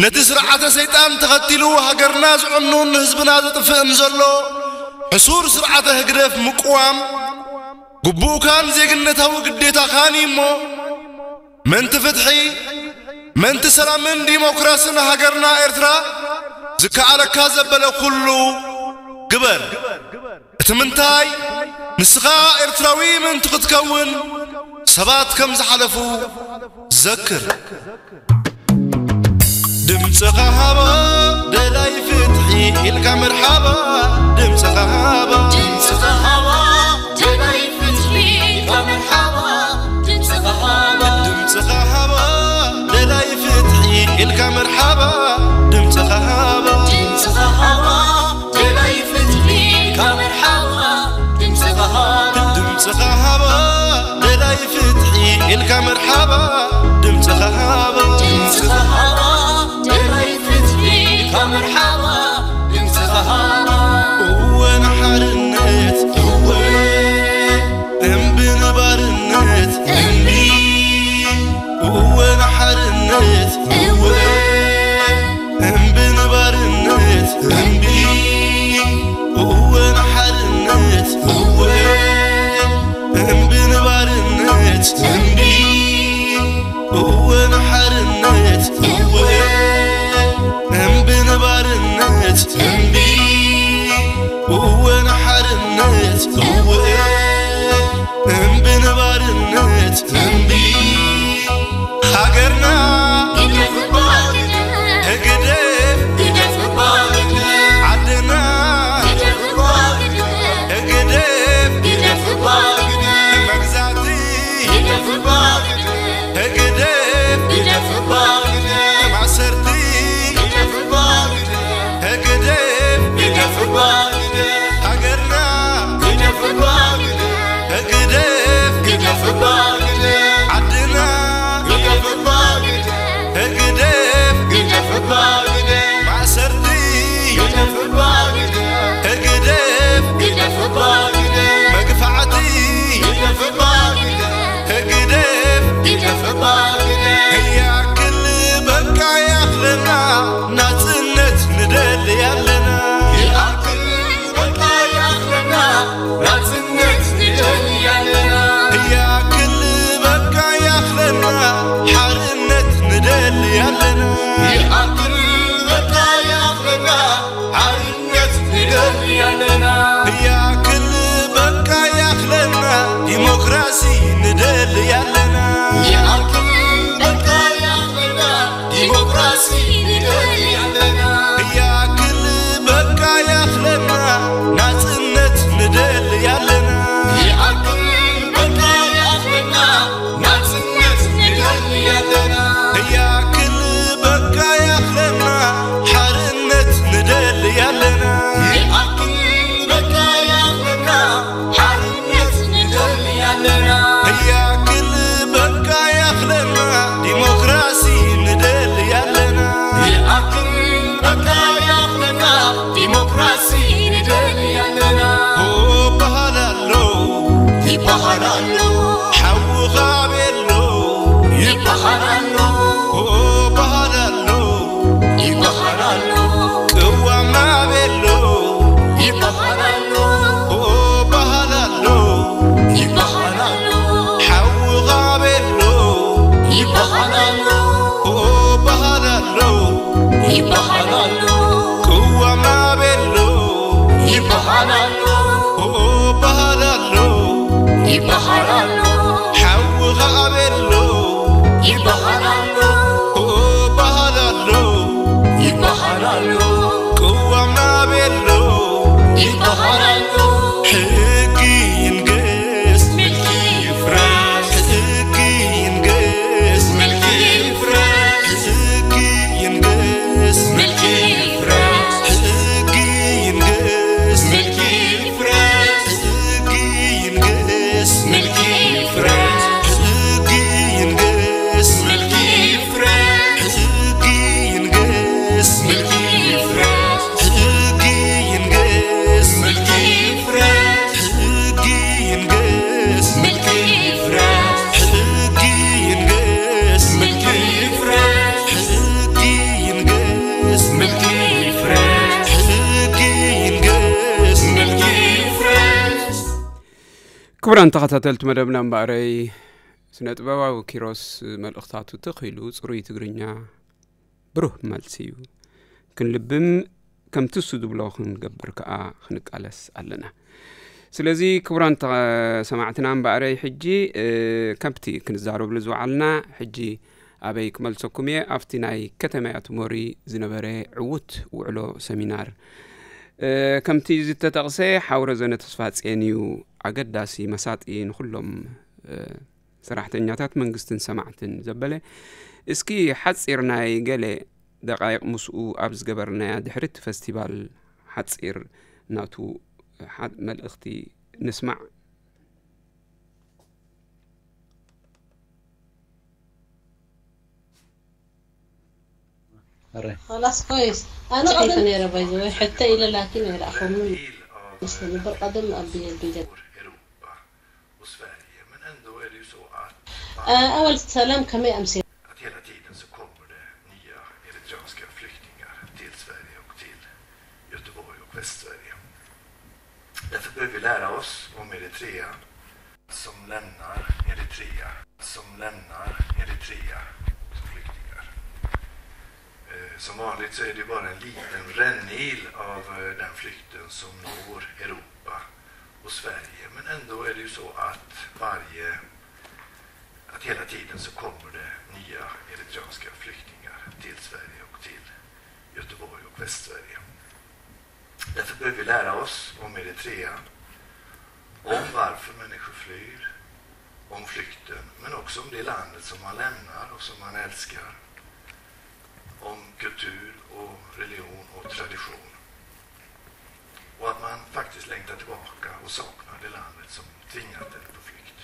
ነቲ ስርዓተ ሰይጣን ተኸቲሉ ሃገርና ዝዕኑን ህዝብና ዘጥፍእን ዘሎ ሕሱር ስርዓተ ህግደፍ ምቅዋም ግቡእካን ዜግነታዊ ግዴታኻን እዩ እሞ፣ ምእንቲ ፍትሒ፣ ምእንቲ ሰላምን ዲሞክራስን ሃገርና ኤርትራ ዝከኣለካ ዘበለ ኩሉ ግበር። እቲ ምንታይ፣ ንስኻ ኤርትራዊ ምእንቲ ክትከውን ሰባት ከም ዝሓለፉ ዘክር። ድምጽኻ ሃባ ደላይ ፍትሒ ኢልካ መርሓባ። ድምጽኻ ሃባ። ድምጽኻ ሃባ ደላይ ፍትሒ ኢልካ መርሓባ። ድምጽኻ ሃባ። ድምጽኻ ሃባ ደላይ ፍትሒ ኢልካ መርሓባ። ድምጽኻ ሃባ። ድምጽኻ ሃባ ደላይ ፍትሒ ኢልካ መርሓባ። ድምጽኻ ሃባ። ድምጽኻ ሃባ ደላይ ፍትሒ ኢልካ መርሓባ። ድምጽኻ ሃባ። ድምጽኻ ሃባ ደላይ ፍትሒ ኢልካ መርሓባ። ድምጽኻ ሃባ። እወ ንሓርነት እወ፣ እምቢ ንባርነት እምቢ። እወ ንሓርነት እወ፣ እምቢ ንባርነት እምቢ። እወ ንሓርነት እወ፣ እምቢ ንባርነት እምቢ። እወ ንሓርነት እወ፣ እምቢ ንባርነት እምቢ። እወ ንሓርነት እወ፣ እምቢ ንባርነት እምቢ። ሃገርና ግደፍባ ይበሃል ኣሎ፣ ኦ በሃል ኣሎ፣ ይበሃል ኣሎ፣ ሓውኻ ኣቤሎ፣ ይበሃል ኣሎ፣ ኦ በሃል ኣሎ፣ ይበሃል ኣሎ፣ ቅዋምና ኣቤሎ፣ ይበሃል ኣሎ፣ ሕጊ ይንገስ፣ ምልኪ ይፍረስ፣ ሕጊ ይንገስ፣ ምልኪ ይፍረስ፣ ሕጊ ይንገስ፣ ምልኪ ይፍረስ፣ ሕጊ ይንገስ፣ ምልኪ ይፍረስ፣ ሕጊ ይንገስ፣ ምልኪ ይፍረስ፣ ሕጊ ይንገስ፣ ምልኪ ይፍረስ፣ ሕጊ ይንገስ፣ ምልኪ ይፍረስ፣ ሕጊ ይንገስ፣ ምልኪ ይፍረስ፣ ሕጊ ይንገስ፣ ምልኪ ይፍረስ፣ ሕጊ ይንገስ፣ ምልኪ ይፍረስ፣ ሕጊ ይንገስ፣ ምልኪ ይፍረስ፣ ሕጊ ይንገስ፣ ምልኪ ይፍረስ። ክቡራን ተኸታተልቲ መደብና እምበኣረይ፣ ስነ ጥበባዊ ኪሮስ መልእኽታቱ ትኽ ኢሉ ጽሩይ ትግርኛ ብሩህ መልሲ እዩ። ክንልብም ከምቲ እሱ ዝብሎ ክንገብር ከኣ ክንቃለስ ኣለና። ስለዚ ክቡራን ተኸ-፣ ሰማዕትና እምበኣረይ ሕጂ፣ እ፣ ከምቲ ክንዛረብሉ ዝወዓልና ሕጂ ኣበይ ክመልሰኩም እየ፣ ኣብቲ ናይ ከተማ ያትሞሪ ዝነበረ ዕዉት ውዕሎ ሰሚናር። እ፣ ከምቲ ዝተጠቕሰ ሓው ረዘነ ተስፋጽዮን እዩ ኣገዳሲ መሳጢ ንኹሎም፣ እ፣ ሰራሕተኛታት መንግስትን ሰማዕትን ዘበለ። እስኪ ሓጺር ናይ ገለ ደቃይቕ ምስኡ ኣብ ዝገበርናያ ድሕሪ እቲ ፈስቲቫል ሓጺር ናቱ ሓ-፣ መልእኽቲ ንስማዕ። ኣረ። خلاص كويس. أنا كيف نيرة باي ذا واي؟ حتى إلى لكن نيرة أخو من مستني برقدم أبي البيجا. Europa och Sverige. Men ändå är det ju så att آه، أول سلام كما أمسي. Att hela tiden så kommer det nya eritreanska flyktingar till Sverige och till Göteborg och Västsverige. Därför behöver vi lära oss om Eritrea som lämnar Eritrea, som lämnar Eritrea som flyktingar. Eh, som vanligt så är det bara en liten rännil av, eh, den flykten som når Europa och Sverige. Men ändå är det ju så att varje, att hela tiden så kommer det nya eritreanska flyktingar till Sverige och till Göteborg och Västsverige. Därför behöver vi lära oss om Eritrea, om varför människor flyr, om flykten, men också om det landet som man lämnar och som man älskar, om kultur och religion och tradition. Och att man faktiskt längtar tillbaka och saknar det landet som tvingat en på flykt.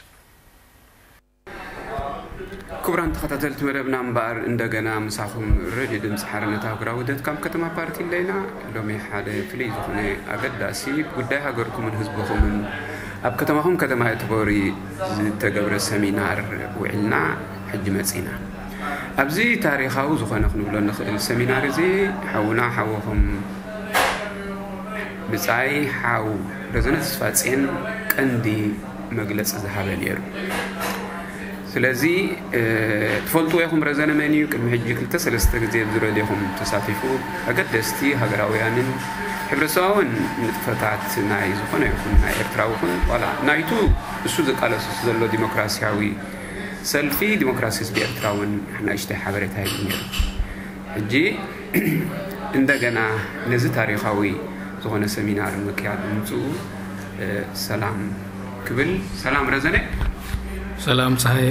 ክቡራን ተኸታተልቲ መደብና እምበኣር፣ እንደገና ምሳኹም ሬድዮ ድምፂ ሓርነት ኣህጉራዊ ውህደት ካብ ከተማ ፓርቲን ኣለና። ሎሚ ሓደ ፍሉይ ዝኾነ ኣገዳሲ ጉዳይ ሃገርኩምን ህዝብኹምን ኣብ ከተማኹም ከተማ የትቦሪ ዝተገብረ ሰሚናር ውዒልና ሕጂ መፂና። ኣብዚ ታሪኻዊ ዝኾነ ክንብሎ ንኽእል ሰሚናር እዚ ሓውና ሓወኹም ብጻይ ሓው ረዘነ ተስፋጽዮን ቀንዲ መግለጺ ዝሃበ ነይሩ። ስለዚ፣ እ፣ ትፈልጥዎ ኢኹም ረዘነ መን እዩ? ቅድሚ ሕጂ ክልተ ሰለስተ ግዜ ኣብዚ ረድዮኹም ተሳቲፉ ኣገደስቲ ሃገራውያንን ሕብረተሰባውን ንጥፈታት ናይ ዝኾነ ይኹን ናይ ኤርትራ ይኹን ዋላ ናይቱ እሱ ዝቃለሶ ዘሎ ዲሞክራሲያዊ ሰልፊ ዲሞክራሲ ህዝቢ ኤርትራ እውን ንእሽተይ ሓበሬታ ይህብ ነይሩ። ሕጂ እንደገና ነዚ ታሪኻዊ ዝኾነ ሰሚናር ምክያድ ምምፅኡ፣ እ፣ ሰላም ክብል። ሰላም ረዘነ። ሰላም ፀሃየ።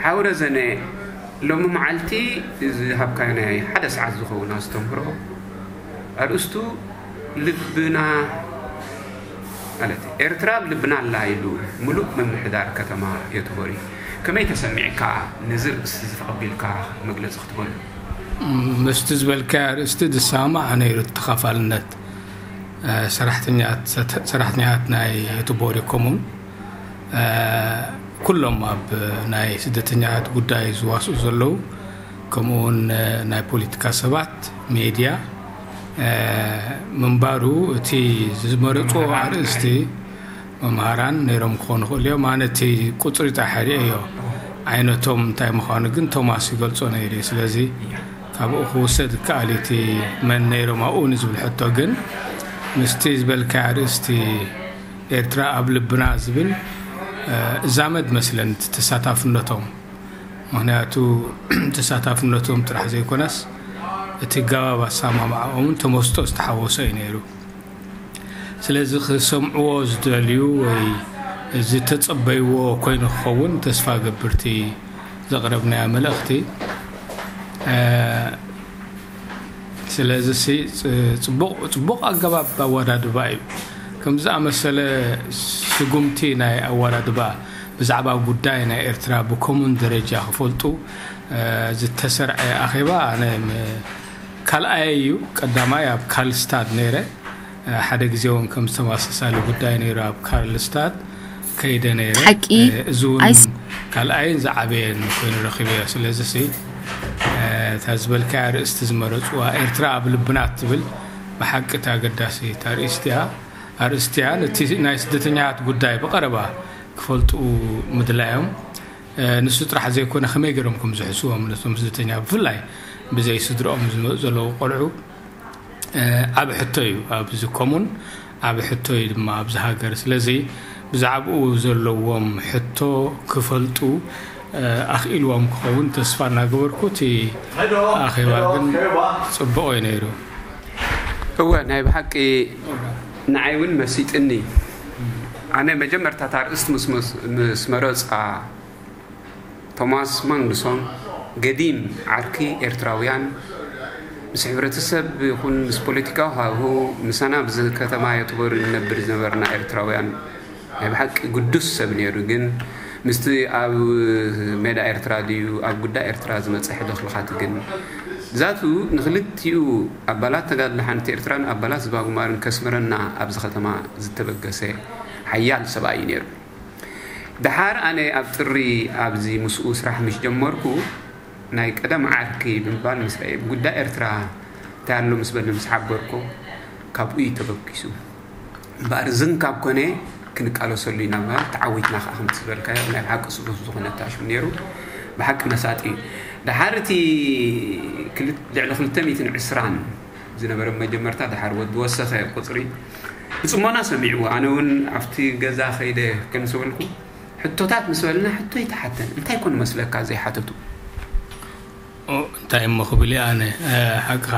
ሓው ረዘነ፣ ሎሚ መዓልቲ ዝሃብካዮ ናይ ሓደ ሰዓት ዝኸውን ኣስተምህሮ ኣርእስቱ ልብና ማለት ኤርትራ ኣብ ልብና ኣላ ኢሉ ምሉእ ምምሕዳር ከተማ ዮቶቦሪ። ከመይ ተሰሚዕካ ነዚ ርእሲ እዚ ተቐቢልካ መግለጺ ክትበሉ? ምስቲ ዝበልካዮ ኣርእስቲ ዝሰማማዕ ነይሩ። እቲ ተኻፋልነት፣ እ፣ ሰራሕተኛት፣ ሰራሕተኛት ናይ ዮቶቦሪ ኮሙን፣ እ፣ ኩሎም ኣብ ናይ ስደተኛታት ጉዳይ ዝዋስኡ ዘለዉ፣ ከምኡውን፣ እ፣ ናይ ፖለቲካ ሰባት፣ ሜድያ፣ እ፣ ምንባሩ እቲ ዝመረጽዎ ኣርእስቲ መምሃራን ነይሮም ክኾኑ ይኽእሉ እዮም። ኣነ እቲ ቁጽሪ ጥራሕ ርእየዮ፣ ዓይነቶም እንታይ ምዃኑ ግን ቶማስ ይገልጾ ነይሩ እዩ። ስለዚ ካብኡ ክውሰድ ይከኣል እዩ። እቲ መን ነይሮም ኣብኡ ንዝብል ሕቶ ግን ምስቲ ዝበልካዮ ኣርእስቲ ኤርትራ ኣብ ልብና ዝብል እዛመድ መስለን ተሳታፍነቶም። ምክንያቱ ተሳታፍነቶም ጥራሕ ዘይኮነስ እቲ ጋባብ ኣሰማምዓኦምን ተመስጦ ዝተሓወሶ እዩ ነይሩ። ስለዚ ክሰምዕዎ ዝደልዩ ወይ ዝተጸበይዎ ኮይኑ ክኸውን ተስፋ ገብር እቲ ዘቕረብናዮ መልእኽቲ። ስለዚ ጽቡቕ ኣገባብ ኣወዳድባ እዩ። ከምዚ ዝኣመሰለ ስጉምቲ ናይ ኣወዳድባ ብዛዕባ ጉዳይ ናይ ኤርትራ ብኮሙን ደረጃ ክፈልጡ ዝተሰርዐ ኣኼባ ኣነ ካልኣየ እዩ። ቀዳማይ ኣብ ካልስታድ ነይረ። ሓደ ግዜ እውን ከም ዝተመሳሳሊ ጉዳይ ነይሩ ኣብ ካልስታድ ከይደ ነይረ። ሓቂ እዚ እውን ካልኣይን ዝዓበየን ኮይኑ ረኺበዮ። ስለዚ እታ ዝበልካያ ኣርእስቲ ዝመረፅዋ ኤርትራ ኣብ ልብና ትብል ብሓቂ እቲ ኣገዳሲ ኣርእስቲ እያ። ኣርእስቲ እያ። ነቲ ናይ ስደተኛታት ጉዳይ ብቐረባ ክፈልጡ ምድላዮም ንሱ ጥራሕ ዘይኮነ ከመይ ገይሮም ከም ዝሕስዎም ነቶም ስደተኛ ብፍላይ ብዘይ ስድርኦም ዝመፁ ዘለዉ ቆልዑ ዓብ ሕቶ እዩ ኣብዚ ኮሙን፣ ዓብ ሕቶ እዩ ድማ ኣብዚ ሃገር። ስለዚ ብዛዕባኡ ዘለዎም ሕቶ ክፈልጡ ኣኽኢልዎም ክኸውን ተስፋ እናገበርኩ እቲ ኣኼባ ግን ጽቡቕ እዩ ነይሩ። እወ ናይ ብሓቂ ንዓይ እውን መሲጥኒ። ኣነ መጀመርታ እታ ኣርእስቲ ምስ መረፃ ቶማስ ማንግሶን ገዲም ዓርኪ ኤርትራውያን ምስ ሕብረተሰብ ይኹን ምስ ፖለቲካዊ ሃሁ ምሳና ኣብዚ ከተማ ዮትቦር እንነብር ዝነበርና ኤርትራውያን ናይ ብሓቂ ግዱስ ሰብ ነይሩ። ግን ምስቲ ኣብ ሜዳ ኤርትራ ድዩ ኣብ ጉዳይ ኤርትራ ዝመፀ ሕልኽልኻት ግን ብዛቱ ንክልቲኡ ኣባላት ተጋድሎ ሓንቲ ኤርትራን ኣባላት ዝባጉማርን ከስምረና ኣብዚ ከተማ ዝተበገሰ ሓያል ሰብኣይ እዩ ነይሩ። ደሓር ኣነ ኣብ ጥሪ ኣብዚ ምስኡ ስራሕ ምስ ጀመርኩ ናይ ቀደም ዓርኪ ብምባል ምስ ረኣየ ብጉዳይ ኤርትራ እንታይ ኣሎ ምስ በለ ምስ ሓበርኮ ካብኡ እዩ ተበጊሱ። እምበኣር ዝን ካብ ኮነ ክንቃለሰሉ ኢና ምባል ተዓዊትና ከዓ ከምቲ ዝበልካዮ ናይ ብሓቂ ስሉስ ዝኾነ ታሽም ነይሩ። ብሓቂ መሳጢ እዩ። ደሓር እቲ ልዕሊ ክልተ ሚእትን ዕስራን ዝነበረ መጀመርታ ደሓር ወዲ ወሰኸ ቁፅሪ ብፅሞና ሰሚዕዎ። ኣነ እውን ኣብቲ ገዛ ከይደ ከምዝበልኩ ሕቶታት ምስ በልና ሕቶ ይተሓተን እንታይ ኮን መስለካ ዘይሓተቱ እንታይ እሞ ክብል እየ ኣነ ሓቅኻ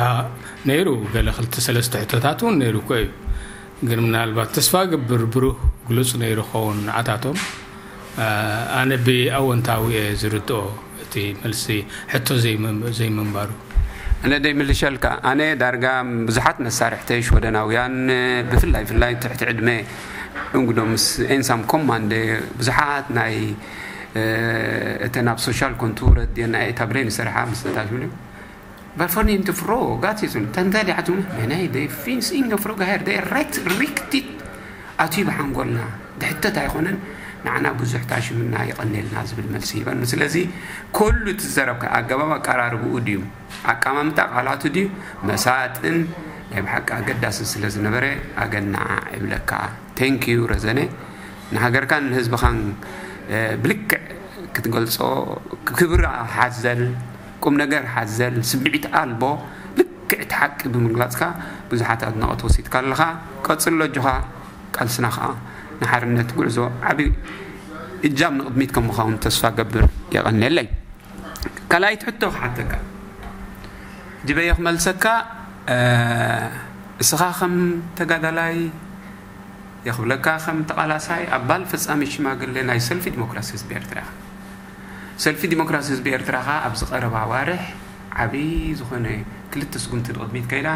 ነይሩ። ገለ ክልተ ሰለስተ ሕቶታት እውን ነይሩ እኮ እዩ። ግን ምናልባት ተስፋ ገብር ብሩህ ግሉፅ ነይሩ ኸውን ንዓታቶም ኣነ ብኣወንታዊ እየ ዝርድኦ እቲ መልሲ ሕቶ ዘይምንባሩ። ኣነ ደይምልሸልካ ኣነ ዳርጋ ብዙሓት መሳርሕተይ ሽወደናውያን ብፍላይ ፍላይ ትሕቲ ዕድመ እንግዶ ምስ ኤንሳም ኮማንድ ብዙሓት ናይ እተን ኣብ ሶሻል ኮንቱረት ዲና እታ ብሬን ዝሰርሓ ምስታሽ ብለ Varför ni inte frågat? Tenta li hatun menai det finns inga frågor här. Det är rätt riktigt. ኣትዩ ብሓንጎልና ድሕተት ኣይኮነን። ንዓና ብዙሕ ታሽምና ይቐኔልና ዝብል መልሲ ሂበኒ። ስለዚ ኩሉ እቲ ዝዘረብካ ኣገባብ ኣቀራርብኡ ድዩ ኣቀማምጣ ቃላቱ ድዩ መሳጥን ናይ ብሓቂ ኣገዳስን ስለ ዝነበረ ኣገናዓ እብለካ። Thank you ረዘነ። ንሃገርካን ንህዝብኻን ብልክዕ ክትገልጾ ክብሪ ሓዘል ቁም ነገር ሓዘል ስምዒት ኣልቦ ልክዕ እቲ ሓቂ ብምግላጽካ ብዙሓት ኣድናቖት ወሲድካ ኣለኻ። ቀጽሎ ኣጆኻ። ቃልስና ኸኣ ንሓርነት ጉዕዞ ዓቢ እጃም ንቕድሚት ከም ምዃውን ተስፋ ገብር። የቐንየለይ። ካልኣይቲ ሕቶ ክሓተካ ጅበየ ክመልሰካ እስኻ ከም ተጋዳላይ የኽብለካ ከም ተቓላሳይ ኣባል ፈጻሚ ሽማግለ ናይ ሰልፊ ዲሞክራሲ ህዝቢ ኤርትራ ኢኻ። ሰልፊ ዲሞክራሲ ህዝቢ ኤርትራ ኸኣ ኣብዚ ቀረባ ኣዋርሕ ዓብዪ ዝኾነ ክልተ ስጉምቲ ንቕድሚት ከይዳ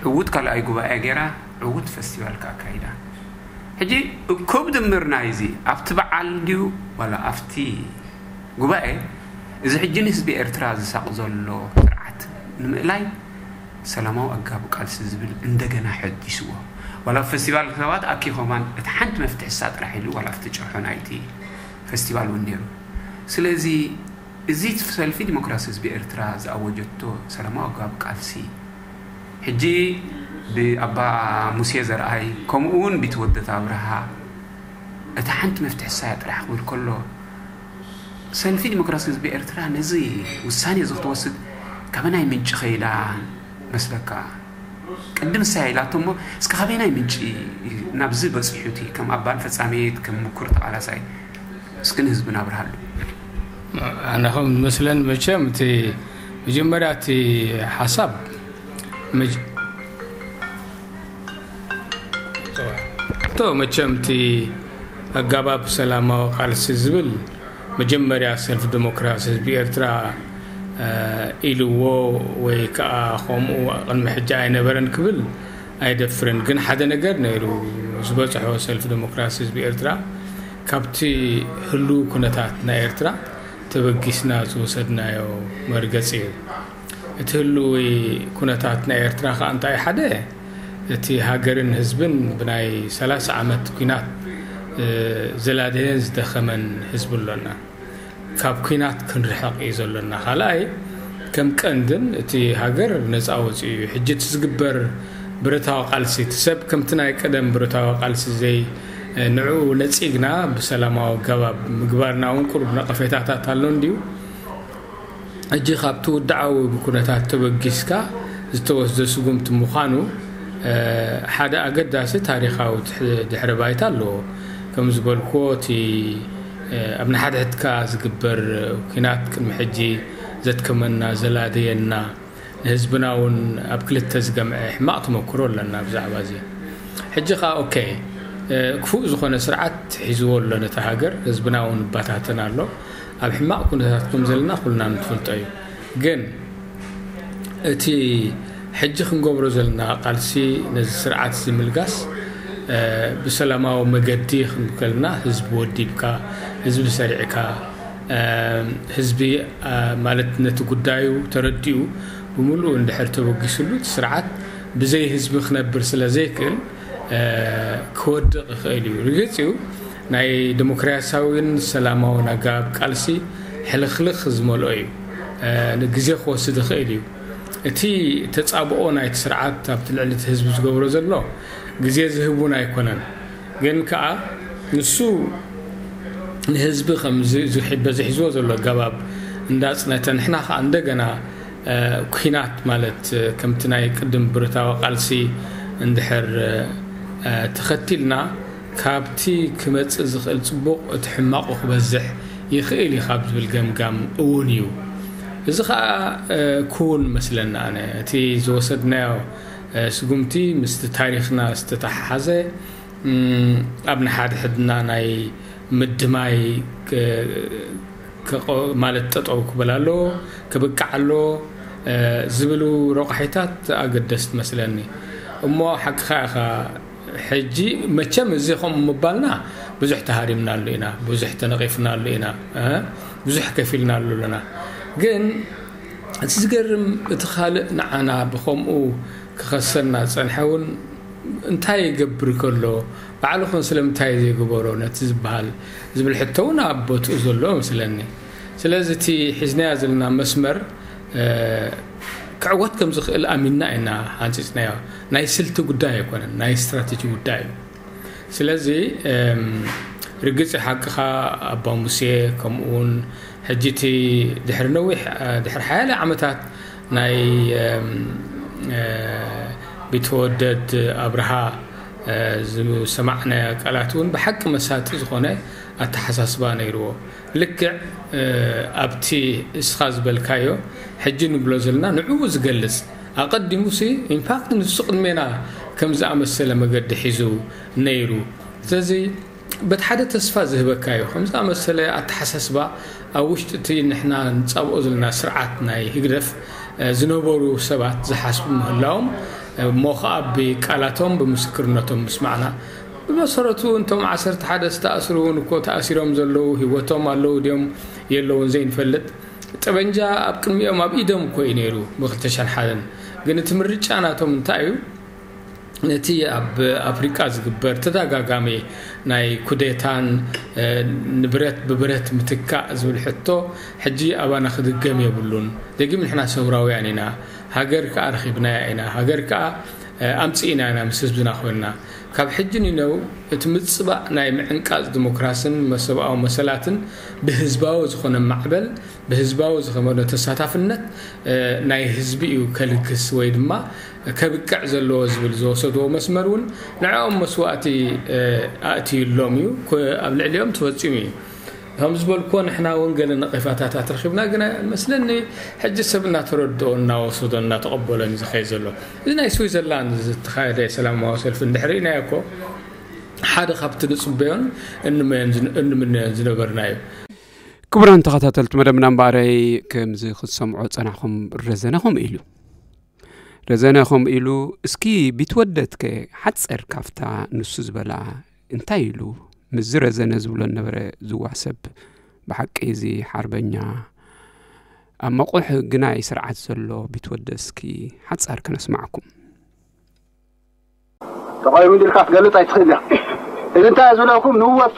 ዕዉት ካልኣይ ጉባኤ ገይራ ዕዉት ፈስቲቫል ከኣ ኣካይዳ። ሕጂ እኮ ብድምር ናይዚ ኣብቲ በዓል ድዩ ዋላ ኣብቲ ጉባኤ እዚ ሕጂ ንህዝቢ ኤርትራ ዝሳቕ ዘሎ ስርዓት ንምእላይ ሰላማዊ ኣጋብ ቃልሲ ዝብል እንደገና ሐዲስዎ። ዋላ ኣብ ፈስቲቫል ሰባት ኣኪ ኸማን እቲ ሓንቲ መፍትሒ እሳ ጥራሕ ኢሉ ዋላ ኣብቲ ጭርሖ ናይቲ ፈስቲቫል እውን ነይሩ። ስለዚ እዚ ሰልፊ ዲሞክራሲ ህዝቢ ኤርትራ ዝኣወጀቶ ሰላማዊ ኣጋብ ቃልሲ ሕጂ ብኣባ ሙሴ ዘርኣይ ከምኡ እውን ቢትወደት ኣብርሃ እቲ ሓንቲ መፍትሒ እሳያ ጥራሕ ክብል ከሎ ሰልፊ ዲሞክራሲ ህዝቢ ኤርትራ ነዚ ውሳኔ እዚ ክትወስድ ካበናይ ምንጪ ከይዳ መስለካ? ቅድም ንሳ ኢላቶ እሞ፣ እስከ ካበይናይ ምንጪ ናብዚ በፂሑ እቲ ከም ኣባል ፈጻሚት፣ ከም ምኩር ተቓላሳይ? እስኪ ንህዝብና ኣብርሃሉ። ኣነ ከም ዝመስለን መቸም እቲ መጀመርያ እቲ ሓሳብ መጅ-፣ ቶ መቸም እቲ ኣጋባብ ሰላማዊ ቃልሲ ዝብል መጀመርያ ሰልፍ ዲሞክራሲ ህዝቢ ኤርትራ ኢልዎ ወይ ከዓ ከምኡ ቅድሚ ሕጂ ኣይነበረን ክብል ኣይደፍርን። ግን ሓደ ነገር ነይሩ ዝበፅሖ ሰልፍ ዲሞክራሲ ህዝቢ ኤርትራ ካብቲ ህሉ ኩነታት ናይ ኤርትራ ተበጊስና ዝወሰድናዮ መርገፂ እዩ። እቲ ህሉ ኩነታት ናይ ኤርትራ ከዓ እንታይ ሓደ እቲ ሃገርን ህዝብን ብናይ ሰላሳ ዓመት ኩናት ዘላደየን ዝደኸመን ህዝቢ ኣሎና። ካብ ኩናት ክንርሕቕ እዩ ዘሎና። ካልኣይ ከም ቀንድን እቲ ሃገር ነፃ ወፂኡ እዩ። ሕጂ እቲ ዝግበር ብረታዊ ቃልሲ እቲ ሰብ ከምቲ ናይ ቀደም ብረታዊ ቃልሲ ዘይ ንዕኡ ነፂግና ብሰላማዊ ኣገባብ ምግባርና እውን ቁሩብ ነቐፌታታት ኣሎ እንድዩ። ሕጂ ካብቲ ውድዓዊ ኩነታት ተበጊስካ ዝተወስደ ስጉምቲ ምዃኑ ሓደ ኣገዳሲ ታሪኻዊ ድሕሪ ባይታ ኣለዎ። ከም ዝበልክዎ እቲ ኣብ ንሓድሕድካ ዝግበር ኩናት ቅድሚ ሕጂ ዘትከመና ዘላደየና ንህዝብና እውን ኣብ ክልተ ዝገምዐ ሕማቕ ተመክሮ ኣለና ብዛዕባ እዚ። ሕጂ ከዓ ኦኬ ክፉእ ዝኾነ ስርዓት ሒዝዎ ኣሎ ነቲ ሃገር፣ ህዝብና እውን ይባታተን ኣሎ። ኣብ ሕማቕ ኩነታት ከም ዘለና ኩልና ንፈልጦ እዩ። ግን እቲ ሕጂ ክንገብሮ ዘለና ቃልሲ ነዚ ስርዓት ዝምልጋስ ብሰላማዊ መገዲ ክንከልና ህዝቢ ወዲብካ ህዝቢ ሰሪዕካ ህዝቢ ማለት ነቲ ጉዳዩ ተረዲኡ ብምሉኡ እንድሕር ተበጊስሉ እቲ ስርዓት ብዘይ ህዝቢ ክነብር ስለ ዘይክእል ክወድቕ ይኽእል እዩ። ርግፅ እዩ ናይ ዲሞክራሲያዊን ሰላማውን ኣገባብ ቃልሲ ሕልኽልኽ ዝመልኦ እዩ። ግዜ ክወስድ ይኽእል እዩ። እቲ ተፃብኦ ናይቲ ስርዓት ኣብቲ ልዕሊ እቲ ህዝቢ ዝገብሮ ዘሎ ግዜ ዝህብ እውን ኣይኮነን። ግን ከዓ ንሱ ንህዝቢ ከም በዚ ሒዝዎ ዘሎ ኣገባብ እንዳፅነተ ንሕና ከዓ እንደገና ኩናት ማለት ከምቲ ናይ ቅድም ብረታዊ ቃልሲ እንድሕር ተኸቲልና ካብቲ ክመፅእ ዝኽእል ፅቡቕ እቲ ሕማቑ ክበዝሕ ይኽእል እዩ ካብ ዝብል ገምጋም እውን እዩ። እዚ ከዓ ክውን መስለና ኣነ እቲ ዝወሰድናዮ ስጉምቲ ምስቲ ታሪኽና ዝተተሓሓዘ ኣብ ንሓድሕድና ናይ ምድማይ ማለት ጠጠው ክብል ኣሎ ክብቃዕ ኣሎ ዝብሉ ረቋሒታት ኣገደስቲ መስለኒ። እሞ ሓቅኻ ኢኻ። ሕጂ መቸም እዚ ከምኡ ምባልና ብዙሕ ተሃሪምናሉ ኢና፣ ብዙሕ ተነቒፍናሉ ኢና፣ ብዙሕ ከፊልናሉ ኣለና። ግን እቲ ዝገርም እቲ ካልእ ንዓና ብኸምኡ ክኸሰና ዝፀንሐ እውን እንታይ ይገብር ከሎ ባዕሉ ኸን ስለምንታይ ዘይግበሮ ነቲ ዝበሃል ዝብል ሕቶ እውን ኣብ ቦትኡ ዘሎ መስለኒ። ስለዚ እቲ ሒዝናዮ ዘለና መስመር ክዕወት ከም ዝኽእል ኣሚንና ኢና ሃንፂፅናዮ። ናይ ስልቲ ጉዳይ ኣይኮነን፣ ናይ ስትራቴጂ ጉዳይ እዩ። ስለዚ ርግፅ ሓቅኻ ኣባ ሙሴ ከምኡውን ሕጂ እቲ ድሕሪ ነዊሕ ድሕሪ ሓያለ ዓመታት ናይ ቢተወደድ ኣብርሃ ዝሰማዕናዮ ቃላት እውን ብሓቂ መሳጢ ዝኾነ ኣተሓሳስባ ነይርዎ። ልክዕ ኣብቲ እስኻ ዝበልካዮ ሕጂ ንብሎ ዘለና ንዕኡ ዝገልጽ ኣቐዲሙሲ ኢንፋክት ንሱ ቅድሜና ከም ዝኣመሰለ መገዲ ሒዙ ነይሩ። ስለዚ በቲ ሓደ ተስፋ ዝህበካ እዩ። ከም ዝኣመሰለ ኣተሓሳስባ ኣብ ውሽጢ እቲ ንሕና ንጻብኦ ዘለና ስርዓት ናይ ህግደፍ ዝነበሩ ሰባት ዝሓስቡ ምህላዎም እሞ ኸዓ ብቃላቶም ብምስክርነቶም ምስማዕና ብመሰረቱ እንቶም ዓሰርተ ሓደ ዝተኣስሩ እውን እኮ ተኣሲሮም ዘለዉ ህይወቶም ኣለዉ ድዮም የለውን ዘይንፈልጥ። ጠበንጃ ኣብ ቅድሚኦም ኣብ ኢዶም እኮ እዩ ነይሩ ብ ክልተ ሽሕን ሓደን። ግን እቲ ምርጫ ናቶም እንታይ እዩ? ነቲ ኣብ ኣፍሪቃ ዝግበር ተደጋጋሚ ናይ ኩዴታን ንብረት ብብረት ምትካእ ዝብል ሕቶ ሕጂ ኣባና ክድገም የብሉን። ደጊም ንሕና ሰውራውያን ኢና። ሃገር ከኣ ረኺብናያ ኢና። ሃገር ከኣ ኣምጺእና ኢና ምስ ህዝብና ኮይንና። ካብ ሕጂ ንነው እቲ ምጽባእ ናይ ምዕንቃጽ ዲሞክራስን መሰብኣዊ መሰላትን ብህዝባዊ ዝኾነ ማዕበል ብህዝባዊ ዝኾነ ተሳታፍነት ናይ ህዝቢ እዩ ከልግስ ወይ ድማ ከብቅዕ ዘለዎ ዝብል ዝወሰድዎ መስመር እውን ንዕኦም መስዋእቲ ኣእትዩሎም እዩ። ኣብ ልዕሊኦም ተፈፂሙ እዩ። ከም ዝበልኩዎ ንሕና እውን ገለ ነቐፌታታት ረኺብና፣ ግን መስለኒ ሕጂ ሰብ እናተረድኦ እናወሰዶ እናተቐበሎን እዩ ዝኸይድ ዘሎ። እዚ ናይ ስዊዘርላንድ ዝተኻየደ ሰላማዊ ሰልፊ እንድሕር ርኢናዮ እኮ ሓደ ካብቲ ንፅበዮን እንመዮን ዝን- እንምነዮን ዝነበርና እዩ። ክቡራን ተኸታተልቲ መደብና እምበኣረይ ከምዚ ክትሰምዖ ጸናኹም ረዘነ ከምኡ ኢሉ ረዘነ ከምኡ ኢሉ እስኪ ቢትወደትከ ሓጸር ካፍታ ንሱ ዝበላ እንታይ ኢሉ ምስዚ ረዘነ ዝብሎ ነበረ ዝዋሰብ ብሓቂ እዚ ሓርበኛ ኣብ መቑሕ ግናይ ስርዓት ዘሎ ቢትወደ እስኪ ሓጻር ከነስማዕኩም ተቓዊሙ ኢልካ ክትገልጽ ኣይትኽእል ኢኻ። እዚ እንታይ ዝብለኩም ንወፈ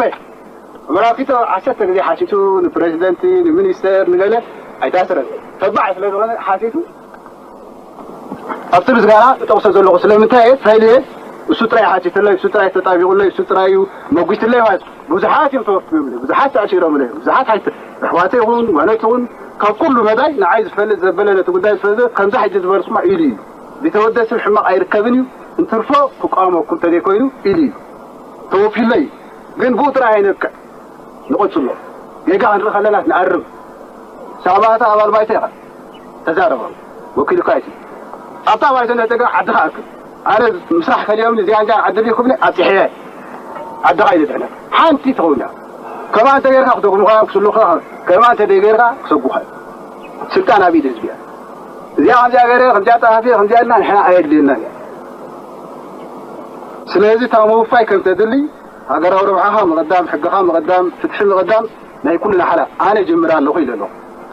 ኣመራኪቶ ዓሰርተ ግዜ ሓቲቱ ንፕሬዚደንቲ ንሚኒስተር ንገለ ኣይታስረን ተባዕ ስለ ዝኾነ ሓቲቱ ኣብቲ ምስጋና ጠቕሶ ዘለኹ ስለምንታይ እየ ፈይልየ እሱ ጥራይ ሓቲትለይ እሱ ጥራይ ተጣቢቑለይ እሱ ጥራይ እዩ መጒትለይ ማለት ብዙሓት እዮም ተወፊዮምለይ ብዙሓት ተኣሲሮምለይ ብዙሓት ሓይተ ኣሕዋተ ይኹን ጓኖት ይኹን ካብ ኩሉ መዳይ ንዓይ ዝፈልጥ ዘበለ ነቲ ጉዳይ ዝፈልጥ ከምዛ ሕጂ ዝበልኩማ ኢሉ እዩ ቢተወደስብ ሕማቕ ኣይርከብን እዩ እንትርፎ ክቃወመኩም ተዘይኮይኑ ኢሉ እዩ ተወፊለይ ግን ብኡ ጥራይ ኣይነብቅዕ ንቐጽሎ ጌጋ ክንርኢ ከለና ንኣርም ሳባታ ኣባል ባይቶ ኢኻ ተዛረቦም ወኪልካ እቲ ኣብታ ባይቶ ነተጋ ዓድኻ ኣክል ኣነ ምስራሕ ከሊኦም ንዚያንጃ ዓዲ ዲኹብኒ ኣብፅሐየ ዓድኻ ኢለ ድሕነ ሓንቲ ትኸውን እያ ከማ እንተ ጌርካ ክደግሙኻ እዮም ክስሉኻ ከማ እንተ ደይጌርካ ክሰጉኻ እዮም ስልጣን ኣብ ኢድ ህዝቢ እያ እዚኣ ከምዚኣ ገይረ ከምዚኣ ፀሓፊ ከምዚኣ ኢልና ንሕና ኣየድልየና እያ ስለዚ እታ ምውፋይ ከም ተድሊ ሃገራዊ ረብሓኻ ምቕዳም ሕግኻ ምቕዳም ፍትሒ ምቕዳም ናይ ኩልና ሓላ ኣነ ጅምር ኣለኹ ኢለ ኣለኹ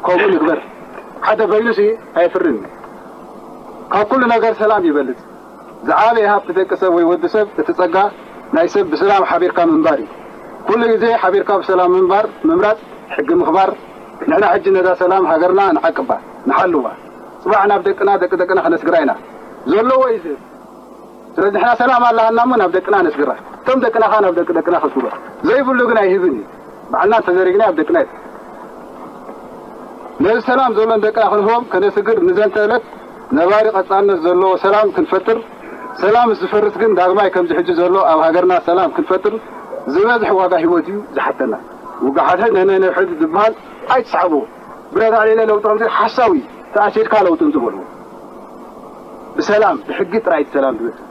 ከምኡ ንግበር ሓደ በይኑሲ ኣየፍርን እዩ ካብ ኩሉ ነገር ሰላም ይበልፅ ዝዓበየ ሃብቲ ደቂ ሰብ ወይ ወዲ ሰብ እቲ ፀጋ ናይ ሰብ ብሰላም ሓቢርካ ምንባር እዩ ኩሉ ግዜ ሓቢርካ ብሰላም ምንባር ምምራፅ ሕጊ ምኽባር ንሕና ሕጂ ነዛ ሰላም ሃገርና ንዓቅባ ንሓልዋ ፅባሕ ናብ ደቅና ደቂ ደቅና ክነስግራ ኢና ዘለዎ እዩ ዝህብ ስለዚ ንሕና ሰላም ኣለሃና እሞ ናብ ደቅና ነስግራ እቶም ደቅና ኸ ናብ ደቂ ደቅና ከስግሮ ዘይብሉ ግን ኣይህብን እዩ ባዕልና እንተዘሪግና ኣብ ደቅና እዩ ነዚ ሰላም ዘሎ ንደቅና ክንህቦም ከነስግር ንዘንተ ዕለት ነባሪ ቀፃልነት ዘለዎ ሰላም ክንፈጥር ሰላም ምስ ዝፈርስ ግን ዳግማይ ከምዚ ሕጂ ዘሎ ኣብ ሃገርና ሰላም ክንፈጥር ዝበዝሕ ዋጋ ህይወት እዩ ዝሓተና ውግእ ሓድሕድ ነናይ ነውሕድ ዝበሃል ኣይትስሓብዎ ብረት ኣልዒለ ለውጢ ከምዚ ሓሳዊ ተኣሲድካ ለውጢ እንትበልዎ ብሰላም ብሕጊ ጥራይ እቲ ሰላም ዝመፅእ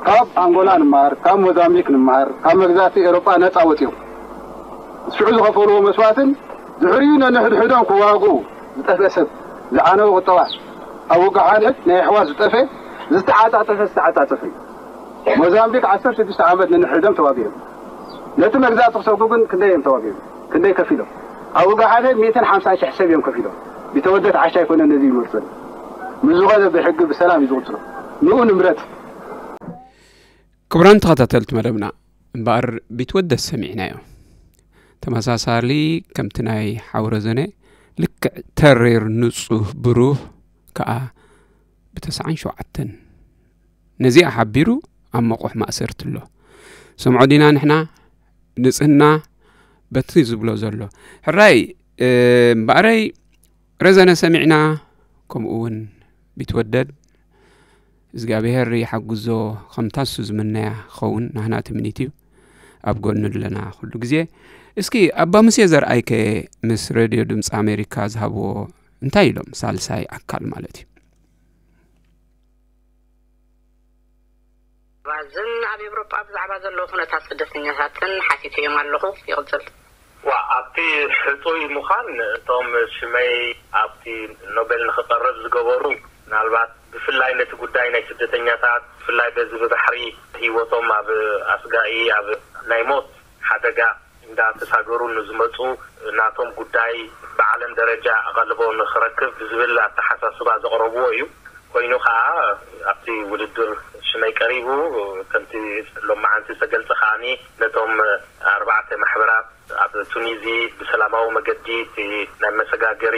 ካብ ኣንጎላ ንመሃር ካብ ሞዛምቢክ ንመሃር ካብ መግዛእቲ ኤሮጳ ነፃ ወፂኦም ሽዑ ዝኸፈልዎ መስዋእትን ድሕሪኡ ነንሕድሕዶም ክዋግኡ ዝጠፍአ ሰብ ዝዓነወ ቁጠባ ኣብ ውግእ ሓድሕድ ናይ ኣሕዋት ዝጠፈ ዝተዓፃፀፈ ዝተዓፃፀፈ እዩ ሞዛምቢክ ዓሰርተ ሽዱሽተ ዓመት ነንሕድሕዶም ተዋጊኦም ነቲ መግዛእቲ ክሰጉ ግን ክንደይ እዮም ተዋጊኦም ክንደይ ከፊሎም ኣብ ውግእ ሓድሕድ ሚእትን ሓምሳን ሽሕ ሰብ እዮም ከፊሎም ቢተወደት ዓሻ ኣይኮነን ነዚ ይመርፀሉ ምስ ዝኾነ ብሕጊ ብሰላም እዩ ዝቕፅሎ ንኡ ንምረት ክቡራን ተኸታተልቲ መደብና እምበኣር ቢትወደስ ሰሚዕናዮ ተመሳሳሊ ከምቲ ናይ ሓውረዘነ ልክዕ ተሪር ንጹህ ብሩህ ከኣ ብተስዓን ሸውዓተን ነዚኣ ሓቢሩ ኣብ መቑሕ ማእሰርቲ ኣሎ። ስምዖ ዲና ንሕና ንጽህና በቲ ዝብሎ ዘሎ። ሕራይ እምበኣረይ ረዘነ ሰሚዕና፣ ከምኡ እውን ቢትወደድ እግዚኣብሔር ይሓግዞ፣ ከምታ እሱ ዝምነያ ክኸውን ናህና ትምኒት እዩ። ኣብ ጎኑ ኣለና ኩሉ ግዜ። እስኪ ኣባ ሙሴ ዘርኣይከ ምስ ሬድዮ ድምፂ ኣሜሪካ ዝሃብዎ እንታይ ኢሎም? ሳልሳይ ኣካል ማለት እዩ። ባዝን ኣብ ኤውሮጳ ብዛዕባ ዘሎ ኩነታት ስደተኛታትን ሓቲተዮም ኣለኹ። ይቕጽል። ዋ ኣብቲ ሕጹይ ምዃን እቶም ሽመይ ኣብቲ ኖቤል ንኽቐርብ ዝገበሩ ምናልባት ብፍላይ ነቲ ጉዳይ ናይ ስደተኛታት ብፍላይ በዚ ብባሕሪ ህይወቶም ኣብ ኣስጋኢ ኣብ ናይ ሞት ሓደጋ እንዳተሳገሩ ንዝመፁ ናቶም ጉዳይ ብዓለም ደረጃ ኣቓልቦ ንኽረክብ ብዝብል ኣተሓሳስባ ዘቕረብዎ እዩ። ኮይኑ ከዓ ኣብቲ ውድድር ሽመይ ቀሪቡ ከምቲ ሎማዓንቲ ዝተገልፀ ከዓኒ ነቶም ኣርባዕተ ማሕበራት ኣብ ቱኒዚ ብሰላማዊ መገዲ እቲ ናይ መሰጋገሪ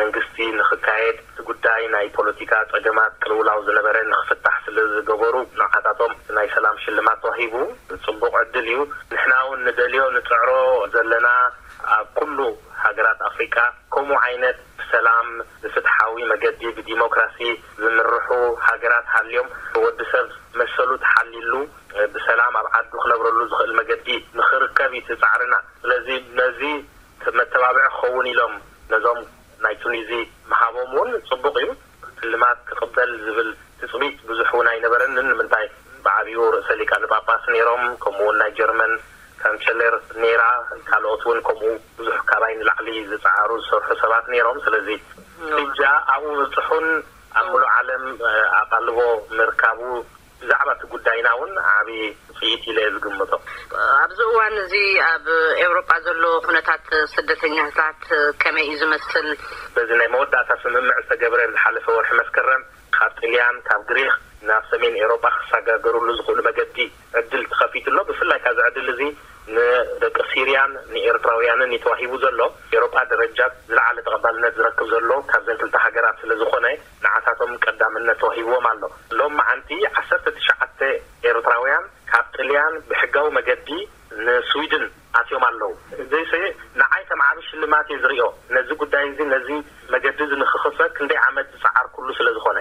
መንግስቲ ንክካየድ እቲ ጉዳይ ናይ ፖለቲካ ፀገማት ቅልውላው ዝነበረ ንክፍታሕ ስለ ዝገበሩ ንዓታቶም ናይ ሰላም ሽልማት ተዋሂቡ ፅቡቕ ዕድል እዩ ንሕና እውን ንደልዮ ንፅዕሮ ዘለና ኣብ ኩሉ ሃገራት ኣፍሪቃ ከምኡ ዓይነት ብሰላም ብፍትሓዊ መገዲ ብዲሞክራሲ ዝምርሑ ወዲ ሰብ መሰሉ ተሓሊሉ ብሰላም ኣብ ዓዱ ክነብረሉ ዝኽእል መገዲ ንኽርከብ እዩ እቲ ጻዕርና። ስለዚ ነዚ መተባብዒ ክኸውን ኢሎም ነዞም ናይ ቱኒዚ ምሃቦም እውን ጽቡቕ እዩ። ሽልማት ክቕበል ዝብል ትጽቢት ብዙሕ እውን ኣይነበረንን። ንምንታይ? ብዓብዩ ርእሰ ሊቃነ ጳጳስ ነይሮም፣ ከምኡ እውን ናይ ጀርመን ካንቸሌር ነይራ፣ ካልኦት እውን ከምኡ ብዙሕ ካባይ ንላዕሊ ዝጸዓሩ ዝሰርሑ ሰባት ነይሮም። ስለዚ ሕጃ ኣብኡ ምብጽሑን ኣብ ሙሉእ ዓለም ኣቓልቦ ምርካቡ ብዛዕባ እቲ ጉዳይና እውን ዓቢ ውፅኢት ኢለ እየ ዝግምቶ። ኣብዚ እዋን እዚ ኣብ ኤውሮጳ ዘሎ ኩነታት ስደተኛታት ከመይ እዩ ዝመስል? በዚ ናይ መወዳእታ ስምምዕ ዝተገብረ ዝሓለፈ ወርሒ መስከረም ካብ ጥልያን ካብ ግሪክ ናብ ሰሜን ኤውሮጳ ክሰጋገሩሉ ዝኽእሉ መገዲ ዕድል ተኸፊቱ ኣሎ። ብፍላይ ካብዚ ዕድል እዚ ንደቂ ሲርያን ንኤርትራውያንን እዩ ተዋሂቡ ዘሎ። ኤውሮጳ ደረጃ ዝለዓለ ተቐባልነት ዝረክብ ዘሎ ካብዘን ክልተ ሃገራት ስለ ዝኾነ ንዓታቶም ቀዳምነት ተዋሂብዎም ኣሎ። ሎም መዓንቲ ዓሰርተ ትሽዓተ ኤርትራውያን ካብ ጥልያን ብሕጋዊ መገዲ ንስዊድን ኣትዮም ኣለዉ። እዚሲ ንዓይ ከም ዓቢ ሽልማት እየ ዝርእዮ። ነዚ ጉዳይ እዚ፣ ነዚ መገዲ እዚ ንኽኽፈት ክንደይ ዓመት ዝጸዓርኩሉ ስለ ዝኾነ፣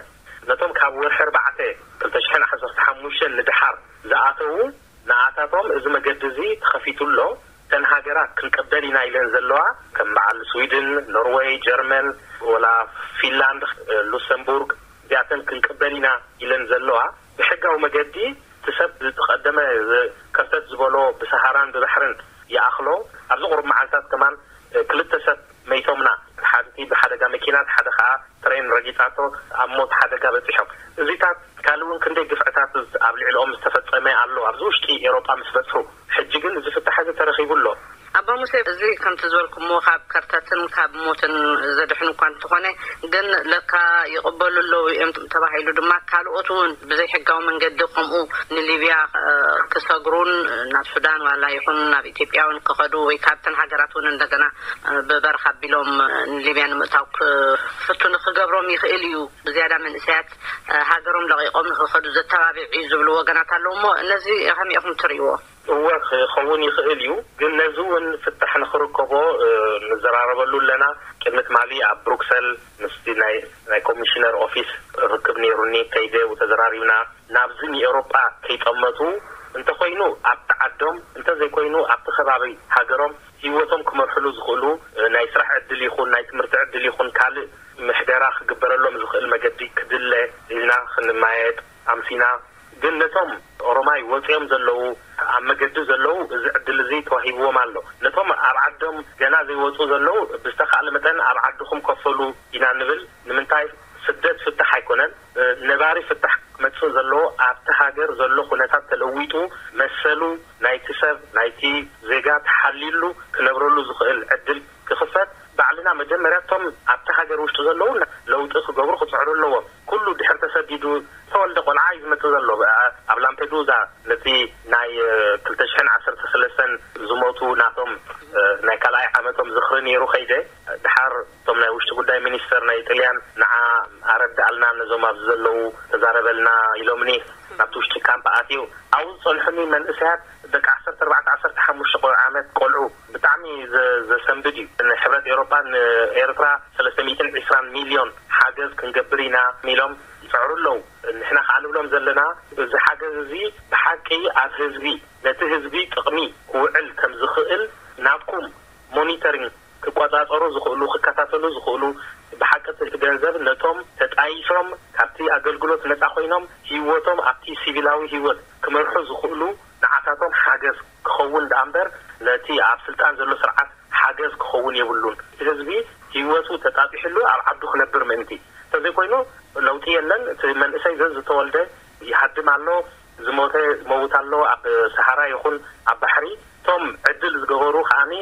ነቶም ካብ ወርሒ ኣርባዕተ ክልተ ሽሕን ዓሰርተ ሓሙሽተን ንድሓር ዝኣተዉ ንኣታቶም እዚ መገዲ እዚ ተኸፊቱ ኣሎ። እተን ሃገራት ክንቅበል ኢና ኢለን ዘለዋ ከም በዓል ስዊድን፣ ኖርወይ፣ ጀርመን፣ ወላ ፊንላንድ፣ ሉክሰምቡርግ፣ እዚኣተን ክንቅበል ኢና ኢለን ዘለዋ ብሕጋዊ መገዲ እቲ ሰብ ዝተቐደመ ዝ-፣ ከርተት ዝበሎ ብሰሃራን ብባሕርን ይኣኽሎ። ኣብዚ ቁሩብ መዓልታት ከማን ክልተ ሰብ መይቶምና። ሓንቲ ብሓደጋ መኪና፣ ሓደ ከዓ ትሬን ረጊጻቶ ኣብ ሞት ሓደጋ በጺሖም። እዚታት ካልእ እውን ክንደይ ግፍዕታት ኣብ ልዕሊኦም ዝተፈጸመ ኣሎ ኣብዚ ውሽጢ ኤውሮጳ ምስ በጽሑ። ሕጂ ግን እዚ ፍታሕ እዚ ተረኺቡ ኣሎ። ኣባ ሙሴ፣ እዚ ከምቲ ዝበልኩሞ ካብ ከርተትን ካብ ሞትን ዘድሕን እኳ እንተኾነ፣ ግን ለካ ይቕበሉ ኣለዉ እዮም ተባሂሉ ድማ ካልኦት እውን ብዘይ ሕጋዊ መንገዲ ከምኡ ንሊብያ፣ እ፣ ክሰግሩን ናብ ሱዳን ዋላ ይኹን ናብ ኢትዮጵያ እውን ክኸዱ ወይ ካብተን ሃገራት እውን እንደገና፣ እ፣ ብበረኻ ኣቢሎም ንሊብያ ንምእታው ክፍትኑ ክገብሮም ይኽእል እዩ። ብዝያዳ መንእሰያት፣ እ፣ ሃገሮም ለቒቖም ንክኸዱ ዘተባብዕ እዩ ዝብሉ ወገናት ኣለዉ እሞ ነዚ ከመይ ኢኹም ትርእይዎ? እወ፣ ክኸውን ይኽእል እዩ። ግን ነዚ እውን ፍታሕ ንኽርከቦ፣ እ፣ ንዘራረበሉ ኣለና። ቅድሚ ትማሊ ኣብ ብሩክሰል ምስቲ ናይ፣ ናይ ኮሚሽነር ኦፊስ ርክብ ነይሩኒ፣ ከይደ ተዘራሪብና። ናብዚ ንኤውሮጳ ከይጠመቱ እንተኾይኑ ኣብቲ ዓዶም፣ እንተዘይኮይኑ ኣብቲ ከባቢ ሃገሮም ህይወቶም ክመርሕሉ ዝኽእሉ፣ እ፣ ናይ ስራሕ ዕድል ይኹን ናይ ትምህርቲ ዕድል ይኹን ካልእ ምሕደራ ክግበረሎም ዝኽእል መገዲ ክድለ ኢልና ክንማየጥ ኣምሲና። ግን ነቶም ኦሮማይ ወፂኦም ዘለዉ፣ ኣብ መገዲ ዘለዉ፣ እዚ ዕድል እዚ ተዋሂብዎም ኣሎ። ነቶም ኣብ ዓዶም ገና ዘይወፁ ዘለዉ፣ ብዝተኻእለ መጠን ኣብ ዓድኹም ከፈሉ ኢና ንብል። ንምንታይ? ስደት ፍታሕ ኣይኮነን። እ፣ ነባሪ ፍታሕ ክመፅእ ዘለዎ ኣብቲ ሃገር ዘሎ ኩነታት ተለዊጡ፣ መሰሉ ናይቲ ሰብ፣ ናይቲ ዜጋ ተሓልዩሉ ክነብረሉ ዝኽእል ዕድል ክኽፈት፣ ባዕልና መጀመርያ እቶም ኣብቲ ሃገር ውሽጢ ዘለዉ ለውጢ ክገብሩ ክፅዕሩ ኣለዎም። ኩሉ ድሕር ተሰዲዱ ዝተወልደ ቆልዓ እዩ ዝመጽእ ዘሎ። ኣብ ላምፔዱዛ ነቲ ናይ ክልተ ሽሕን ዓሰርተ ሰለስተን ዝሞቱ ናቶም ናይ ካልኣይ ዓመቶም ዝኽሪ ነይሩ። ከይደ ድሓር እቶም ናይ ውሽጢ ጉዳይ ሚኒስተር ናይ ጥልያን ንዓ ኣረድኣልና፣ ነዞም ኣብዚ ዘለዉ ተዛረበልና ኢሎምኒ። ናብቲ ውሽጢ ካምፕ ኣትዩ ኣብኡ ዝጸንሑኒ መንእሰያት ደቂ ዓሰርተ ኣርባዕተ ዓሰርተ ሓሙሽተ ቆልዑ ዓመት ቆልዑ ብጣዕሚ ዘ-፣ ዘሰንብድ እዩ። ንሕብረት ኤውሮጳ ንኤርትራ ሰለስተ ሚእትን ዕስራን ሚልዮን ሓገዝ ክንገብር ኢና ኢሎም ይጽዕሩ ኣለዉ። ንሕና ከኣ ንብሎም ዘለና፣ እዚ ሓገዝ እዚ ብሓቂ ኣብ ህዝቢ፣ ነቲ ህዝቢ ጥቕሚ ክውዕል ከም ዝኽእል ናብኩም ሞኒተሪንግ ክቆጻጸሩ ዝኽእሉ፣ ክከታተሉ ዝኽእሉ፣ ብሓቂ እቲ ገንዘብ ነቶም ተጣይሶም ካብቲ ኣገልግሎት ነጻ ኮይኖም ህይወቶም ኣብቲ ሲቪላዊ ህይወት ክመርሑ ዝኽእሉ ንዓታቶም ሓገዝ ክኸውን ደኣ እምበር ነቲ ኣብ ስልጣን ዘሎ ስርዓት ሓገዝ ክኸውን የብሉን። እቲ ህዝቢ ህይወቱ ተጣጢሕሉ ኣብ ዓዱ ክነብር ምእንቲ። እንተዘይኮይኑ ለውጢ የለን። እቲ መንእሰይ ዘዝተወልደ ይሃድም ኣሎ፣ ዝሞተ ይመውት ኣሎ፣ ኣብ ሰሃራ ይኹን ኣብ ባሕሪ። እቶም ዕድል ዝገበሩ ከኣኒ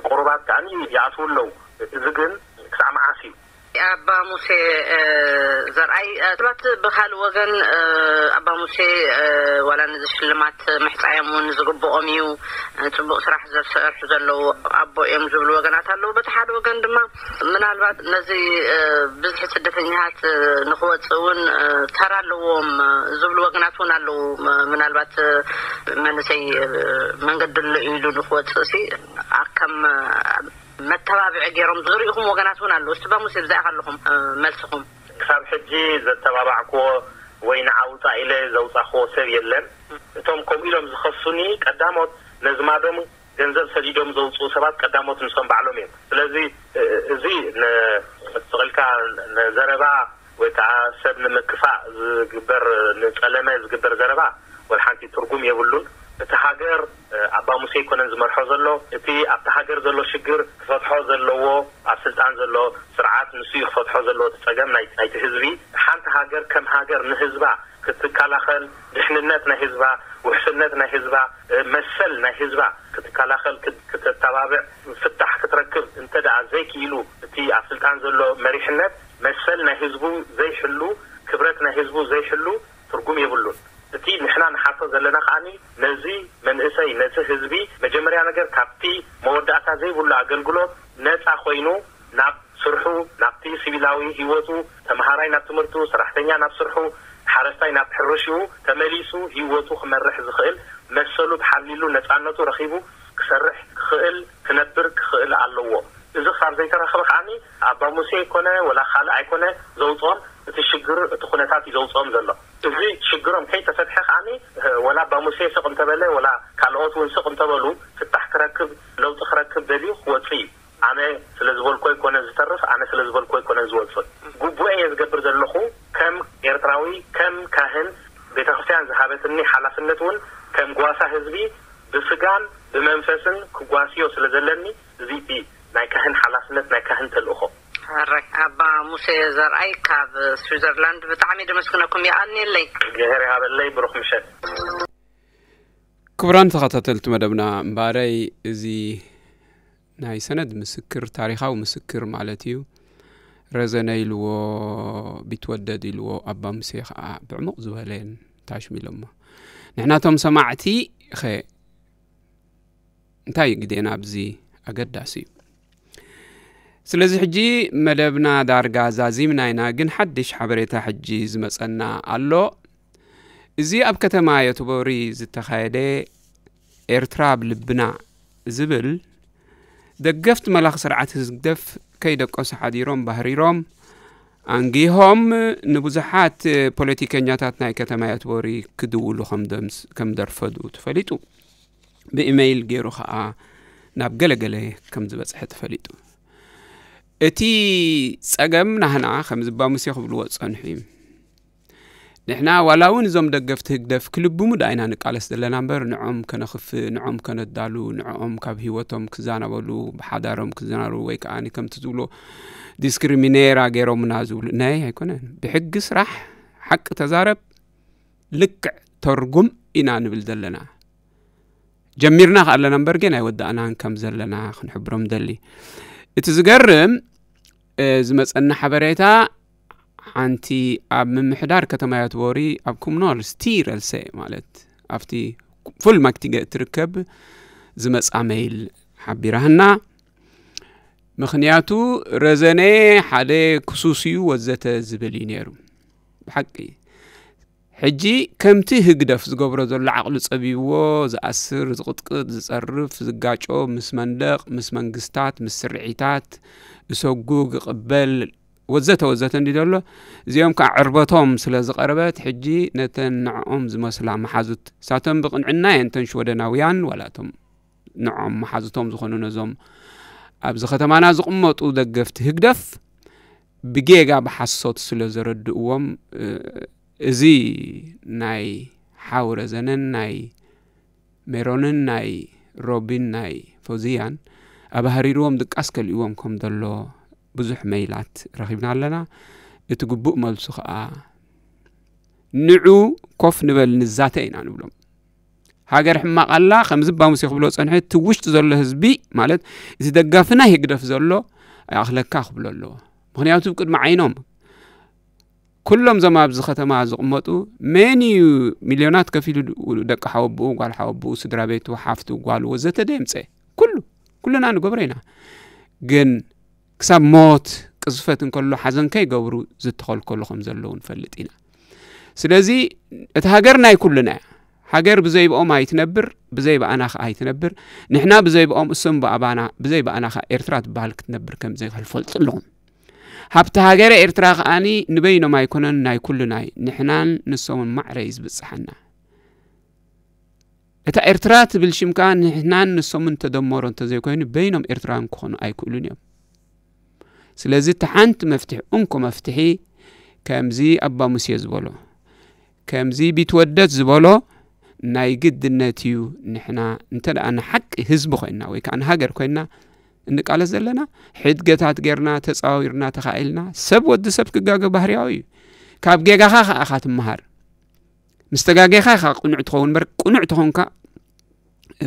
ቁሩባት ከኣኒ ይኣትዉ ኣለዉ። እዚ ግን ክሳዕ መዓስ እዩ? ኣባ ሙሴ፣ እ፣ ዘርኣይ፣ እ፣ ሰባት ብኻልእ ወገን፣ እ፣ ኣባ ሙሴ፣ እ፣ ዋላ ነዚ ሽልማት ምሕጻዮም እውን ዝግብኦም እዩ፣ እ፣ ጽቡቕ ስራሕ ዘሰርሑ ዘለዉ ኣቦ እዮም ዝብሉ ወገናት ኣለዉ። በቲ ሓደ ወገን ድማ ምናልባት ነዚ፣ እ፣ ብዝሒ ስደተኛታት፣ እ፣ ንኽወጽእ እውን፣ እ፣ ተራ ኣለዎም፣ እ፣ ዝብሉ ወገናት እውን ኣለዉ። ም-፣ ምናልባት፣ እ፣ መንእሰይ፣ እ፣ መንገዲ ኣሎ ኢሉ ንኽወጽእ ሲ፣ ኣ-፣ ከም፣ እ፣ መተባብዒ ገይሮም ዝርእኹም ወገናት እውን ኣለዉ። እስቲ ኣባ ሙሴ ብዛዕባ ኣለኹም፣ እ፣ መልስኹም። ክሳብ ሕጂ ዘተባባዕክዎ ወይ ንዓውፃ ኢለ ዘውፃኽዎ ሰብ የለን። እቶም ከምኡ ኢሎም ዝኸሱኒ ቀዳሞት ነዝማዶም ገንዘብ ሰዲዶም ዘውፅኡ ሰባት ቀዳሞት ንሶም ባዕሎም እዮም። ስለዚ እዚ ንስቕልካ ንዘረባ ወይ ከዓ ሰብ ንምክፋእ ዝግበር፣ ንፀለመ ዝግበር ዘረባ ወላ ሓንቲ ትርጉም የብሉን። እቲ ሃገር ኣባ ሙሴ ኣይኮነን ዝመርሖ ዘሎ። እቲ ኣብቲ ሃገር ዘሎ ሽግር ክፈትሖ ዘለዎ ኣብ ስልጣን ዘሎ ስርዓት ንሱ እዩ ክፈትሖ ዘለዎ እቲ ፀገም ናይ ናይቲ ህዝቢ። ሓንቲ ሃገር ከም ሃገር ንህዝባ ክትከላኸል፣ ድሕንነት ናይ ህዝባ፣ ውሕስነት ናይ ህዝባ፣ መሰል ናይ ህዝባ ክትከላኸል፣ ክተተባብዕ፣ ፍታሕ ክትረክብ እንተ ደኣ ዘይክኢሉ፣ እቲ ኣብ ስልጣን ዘሎ መሪሕነት መሰል ናይ ህዝቡ ዘይሕሉ፣ ክብረት ናይ ህዝቡ ዘይሕሉ ትርጉም የብሉን። እቲ ንሕና ንሓቶ ዘለና ከዓኒ ነዚ መንእሰይ ነቲ ህዝቢ መጀመርያ ነገር ካብቲ መወዳእታ ዘይብሉ ኣገልግሎት ነፃ ኮይኑ ናብ ስርሑ፣ ናብቲ ሲቪላዊ ህይወቱ፣ ተምሃራይ ናብ ትምህርቱ፣ ሰራሕተኛ ናብ ስርሑ፣ ሓረስታይ ናብ ሕርሽኡ ተመሊሱ ህይወቱ ክመርሕ ዝኽእል መሰሉ ተሓልይሉ ነፃነቱ ረኺቡ ክሰርሕ ክኽእል ክነብር ክኽእል ኣለዎ። እዚ ክሳብ ዘይተረኽበ ከዓኒ ኣባ ሙሴ ኣይኮነ ወላ ካልእ ኣይኮነ ዘውፅኦም፣ እቲ ሽግር እቲ ኩነታት እዩ ዘውፅኦም ዘሎ። እዚ ሽግሮም ከይተፈትሐ ከዓኒ ወላ ኣባ ሙሴ ስቕ እንተበለ ወላ ካልኦት እውን ስቕ እንተበሉ ፍታሕ ክረክብ ለውጢ ክረክብ ደልዩ ክወፅእ እዩ። ኣነ ስለ ዝበልኮ ኣይኮነን ዝተርፍ፣ ኣነ ስለ ዝበልኮ ኣይኮነን ዝወፅእ። ግቡኤ እየ ዝገብር ዘለኹ ከም ኤርትራዊ፣ ከም ካህን። ቤተ ክርስቲያን ዝሃበትኒ ሓላፍነት እውን ከም ጓሳ ህዝቢ ብስጋን ብመንፈስን ክጓስዮ ስለ ዘለኒ እዚ እቲ ናይ ካህን ሓላፍነት ናይ ካህን ተልእኾ። ሕራይ ኣባ ሙሴ ዘርኣይ ካብ ስዊዘርላንድ ብጣዕሚ ደመስግነኩም። ይኣልኒ የለይ። እግዚኣብሔር ይሃበለይ። ብሩኽ ምሸት። ክቡራን ተኸታተልቲ መደብና፣ እምባረይ እዚ ናይ ሰነድ ምስክር፣ ታሪኻዊ ምስክር ማለት እዩ። ረዘነ ኢልዎ፣ ቢትወደድ ኢልዎ፣ ኣባ ሙሴ ከዓ ብዕሙቕ ዝበለን ታሽሚሎሞ። ንሕናቶም ሰማዕቲ ኸ እንታይ ግዴና ኣብዚ ኣገዳሲ እዩ። ስለዚ ሕጂ መደብና ዳርጋ ዛዚምና ኢና፣ ግን ሓድሽ ሓበሬታ ሕጂ ዝመጸና ኣሎ። እዚ ኣብ ከተማ ዮተቦሪ ዝተኻየደ ኤርትራ ኣብ ልብና ዝብል ደገፍቲ መላኺ ስርዓት ህግደፍ ከይደቀሱ ሓዲሮም ባህሪሮም ኣንጊሆም ንብዙሓት ፖለቲከኛታት ናይ ከተማ ዮተቦሪ ክድውሉ ከም ደርፈዱ ተፈሊጡ። ብኢመይል ገይሩ ኸዓ ናብ ገለገለ ከም ዝበፅሐ ተፈሊጡ። እቲ ፀገም ናህና ከም ዝባ ሙሴ ክብልዎ ዝፀንሑ እዩ። ንሕና ዋላ እውን እዞም ደገፍቲ ህግደፍ ክልብሙ ዳ ኢና ንቃለስ ዘለና እምበር ንዖም ከነኽፍእ ንዖም ከነዳሉ ንዕኦም ካብ ህይወቶም ክዛናበሉ ብሓዳሮም ክዘናሩ ወይ ከዓ ከምቲ ዝብሎ ዲስክሪሚኔራ ገይሮምና ዝብሉ ናይ ኣይኮነን። ብሕጊ ስራሕ ሓቂ ተዛረብ ልክዕ ተርጉም ኢና ንብል ዘለና። ጀሚርና ከ ኣለና እምበር ግን ኣይወዳእናን ከም ዘለና ክንሕብሮም ደሊ። እቲ ዝገርም ዝመፀና ሓበሬታ ሓንቲ ኣብ ምምሕዳር ከተማ ዮትቦሪ ኣብ ኮሙናል ስቲረልሰ ማለት ኣብቲ ፉል ማክቲገ እትርከብ ዝመፃ መይል ሓቢራህና። ምኽንያቱ ረዘነ ሓደ ክሱስ እዩ ወዘተ ዝብል እዩ ነይሩ። ብሓቂ ሕጂ ከምቲ ህግደፍ ዝገብሮ ዘሎ ዓቕሉ ጸቢብዎ ዝኣስር፣ ዝቕጥቅጥ፣ ዝጸርፍ፣ ዝጋጮ ምስ መንደቕ፣ ምስ መንግስታት፣ ምስ ስርዒታት፣ እሰጉግ፣ ይቕበል ወዘተ ወዘተ እንዲ ዘሎ እዚኦም ከዓ ዕርበቶም ስለ ዝቐረበት ሕጂ ነተን ንዕኦም ዝመስላ መሓዙት ሳቶም ብቕንዕና እየን እተን ሽወደናውያን ዋላ እቶም ንዖም መሓዙቶም ዝኾኑ ነዞም ኣብዚ ከተማና ዝቕመጡ ደገፍቲ ህግደፍ ብጌጋ ብሓሶት ስለ ዘረድእዎም እዚ ናይ ሓው ረዘነን ናይ ሜሮንን ናይ ሮቢን ናይ ፈውዝያን ኣባህሪርዎም ድቃስ ከልእዎም ከም ዘሎ ብዙሕ መይላት ረኺብና ኣለና። እቲ ግቡእ መልሱ ከዓ ንዑ ኮፍ ንበል ንዛተ ኢና ንብሎም። ሃገር ሕማቕ ኣላ ከምዚ ባሙሴ ክብሎ ጸንሐ እቲ ውሽጢ ዘሎ ህዝቢ ማለት እቲ ደጋፊ ናይ ህግደፍ ዘሎ ኣይኣኽለካ ክብሎ ኣለዎ። ምኽንያቱ ቅድሚ ዓይኖም ኩሎም ዞም ኣብዚ ከተማ ዝቕመጡ መን እዩ ሚልዮናት ከፊሉ ደቂ ሓወብኡ ጓል ሓወብኡ ስድራ ቤቱ ሓፍቱ ጓሉ ወዘተ ደየምፀ ኩሉ ኩልና ንገብሮ ኢና ግን ክሳብ ሞት ቅዝፈት እንከሎ ሓዘን ከይገብሩ ዝተኸልከሉ ከም ዘለዉ ንፈልጥ ኢና። ስለዚ እቲ ሃገር ናይ ኩልና እያ። ሃገር ብዘይ ብኦም ኣይትነብር፣ ብዘይ ብኣና ኸዓ ኣይትነብር። ንሕና ብዘይ ብኦም እሶም ብኣባና ብዘይ ብኣና ኸዓ ኤርትራ ትበሃል ክትነብር ከም ዘይክእል ፈልጡ ኣለኹም። ሃብቲ ሃገረ ኤርትራ ከኣኒ ንበይኖም ኣይኮነን፣ ናይ ኩሉናይ፣ ንሕናን ንሶምን ማዕረ እዩ ዝብጽሓና። እታ ኤርትራ ትብል ሽም ከኣ ንሕናን ንሶምን ተደመሮ እንተዘይኮይኑ በይኖም ኤርትራውያን ክኾኑ ኣይክእሉን እዮም። ስለዚ እቲ ሓንቲ መፍትሒ፣ እንኮ መፍትሒ፣ ከምዚ ኣባ ሙሴ ዝበሎ፣ ከምዚ ቢትወደድ ዝበሎ ናይ ግድነት እዩ። ንሕና እንተ ደኣ ንሓቂ ህዝቢ ኮይንና ወይ ከዓ ንሃገር ኮይንና እንቃለስ ዘለና፣ ሕድገታት ጌርና፣ ተጻዊርና፣ ተኻኢልና፣ ሰብ ወዲ ሰብ ክጋገ ባህርያዊ እዩ። ካብ ጌጋኻ ከኣ ኢኻ ትመሃር። ምስ ተጋጌኻ ኢኻ ቅኑዕ ትኸውን እምበር፣ ቅኑዕ ተኾንካ፣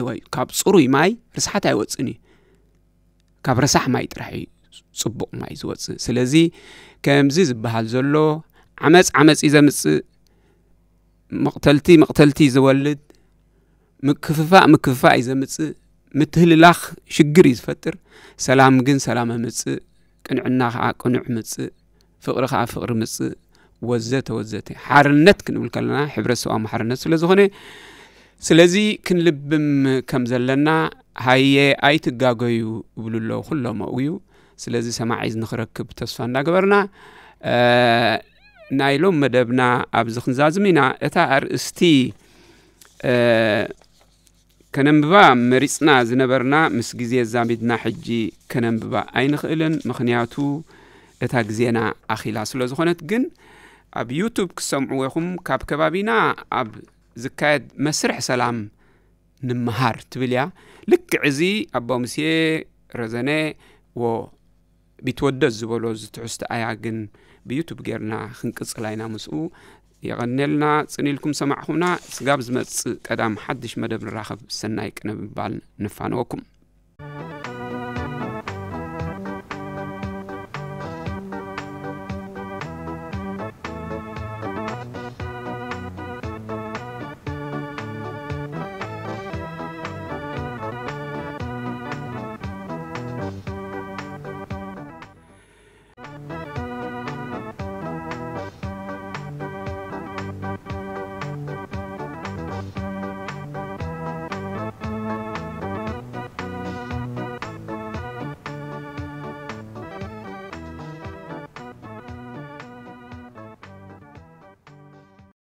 ወይ ካብ ጽሩይ ማይ ርስሓት ኣይወጽእን እዩ። ካብ ረሳሕ ማይ ጥራሕ እዩ ጽቡቕ ማይ ዝወጽእ። ስለዚ ከምዚ ዝበሃል ዘሎ ዓመጽ ዓመጽ እዩ ዘምጽእ፣ መቕተልቲ መቕተልቲ እዩ ዝወልድ፣ ምክፍፋእ ምክፍፋእ እዩ ዘምጽእ፣ ምትህልላኽ ሽግር እዩ ዝፈጥር። ሰላም ግን ሰላም ኣምጽእ፣ ቅንዕና ኸዓ ቅኑዕ ምጽእ፣ ፍቕሪ ኸዓ ፍቕሪ ምጽእ፣ ወዘተ ወዘተ። ሓርነት ክንብል ከለና ሕብረተሰባዊ ሓርነት ስለ ዝኾነ፣ ስለዚ ክንልብም ከም ዘለና፣ ሃየ ኣይትጋገዩ ይብሉ ኣለዉ ኩሎም ኣብኡ እዩ። ስለዚ ሰማዒ ንኽረክብ ተስፋ እንዳገበርና፣ እ፣ ናይ ሎም መደብና ኣብዚ ክንዛዝም ኢና። እታ ኣርእስቲ፣ እ፣ ከነንብባ መሪጽና ዝነበርና፣ ምስ ግዜ ዛሚድና ሕጂ ከነንብባ ኣይንኽእልን፣ ምኽንያቱ እታ ግዜና ኣኺላ ስለ ዝኾነት። ግን ኣብ ዩቱብ ክትሰምዕዎ ኢኹም። ካብ ከባቢና ኣብ ዝካየድ መስርሕ ሰላም ንምሃር ትብል እያ። ልክዕ እዚ ኣባ ሙሴ ረዘነ ወ ቢትወደድ ዝበሎ እዚ ትሕዝቶ ኣያ ግን ብዩቱብ ጌርና ክንቅጽላ ኢና ምስኡ። የቐንየልና፣ ጽን ኢልኩም ሰማዕኹምና። ስጋብ ዝመጽእ ቀዳም ሓድሽ መደብ ንራኸብ። ሰናይ ቅነ ብምባል ንፋነወኩም።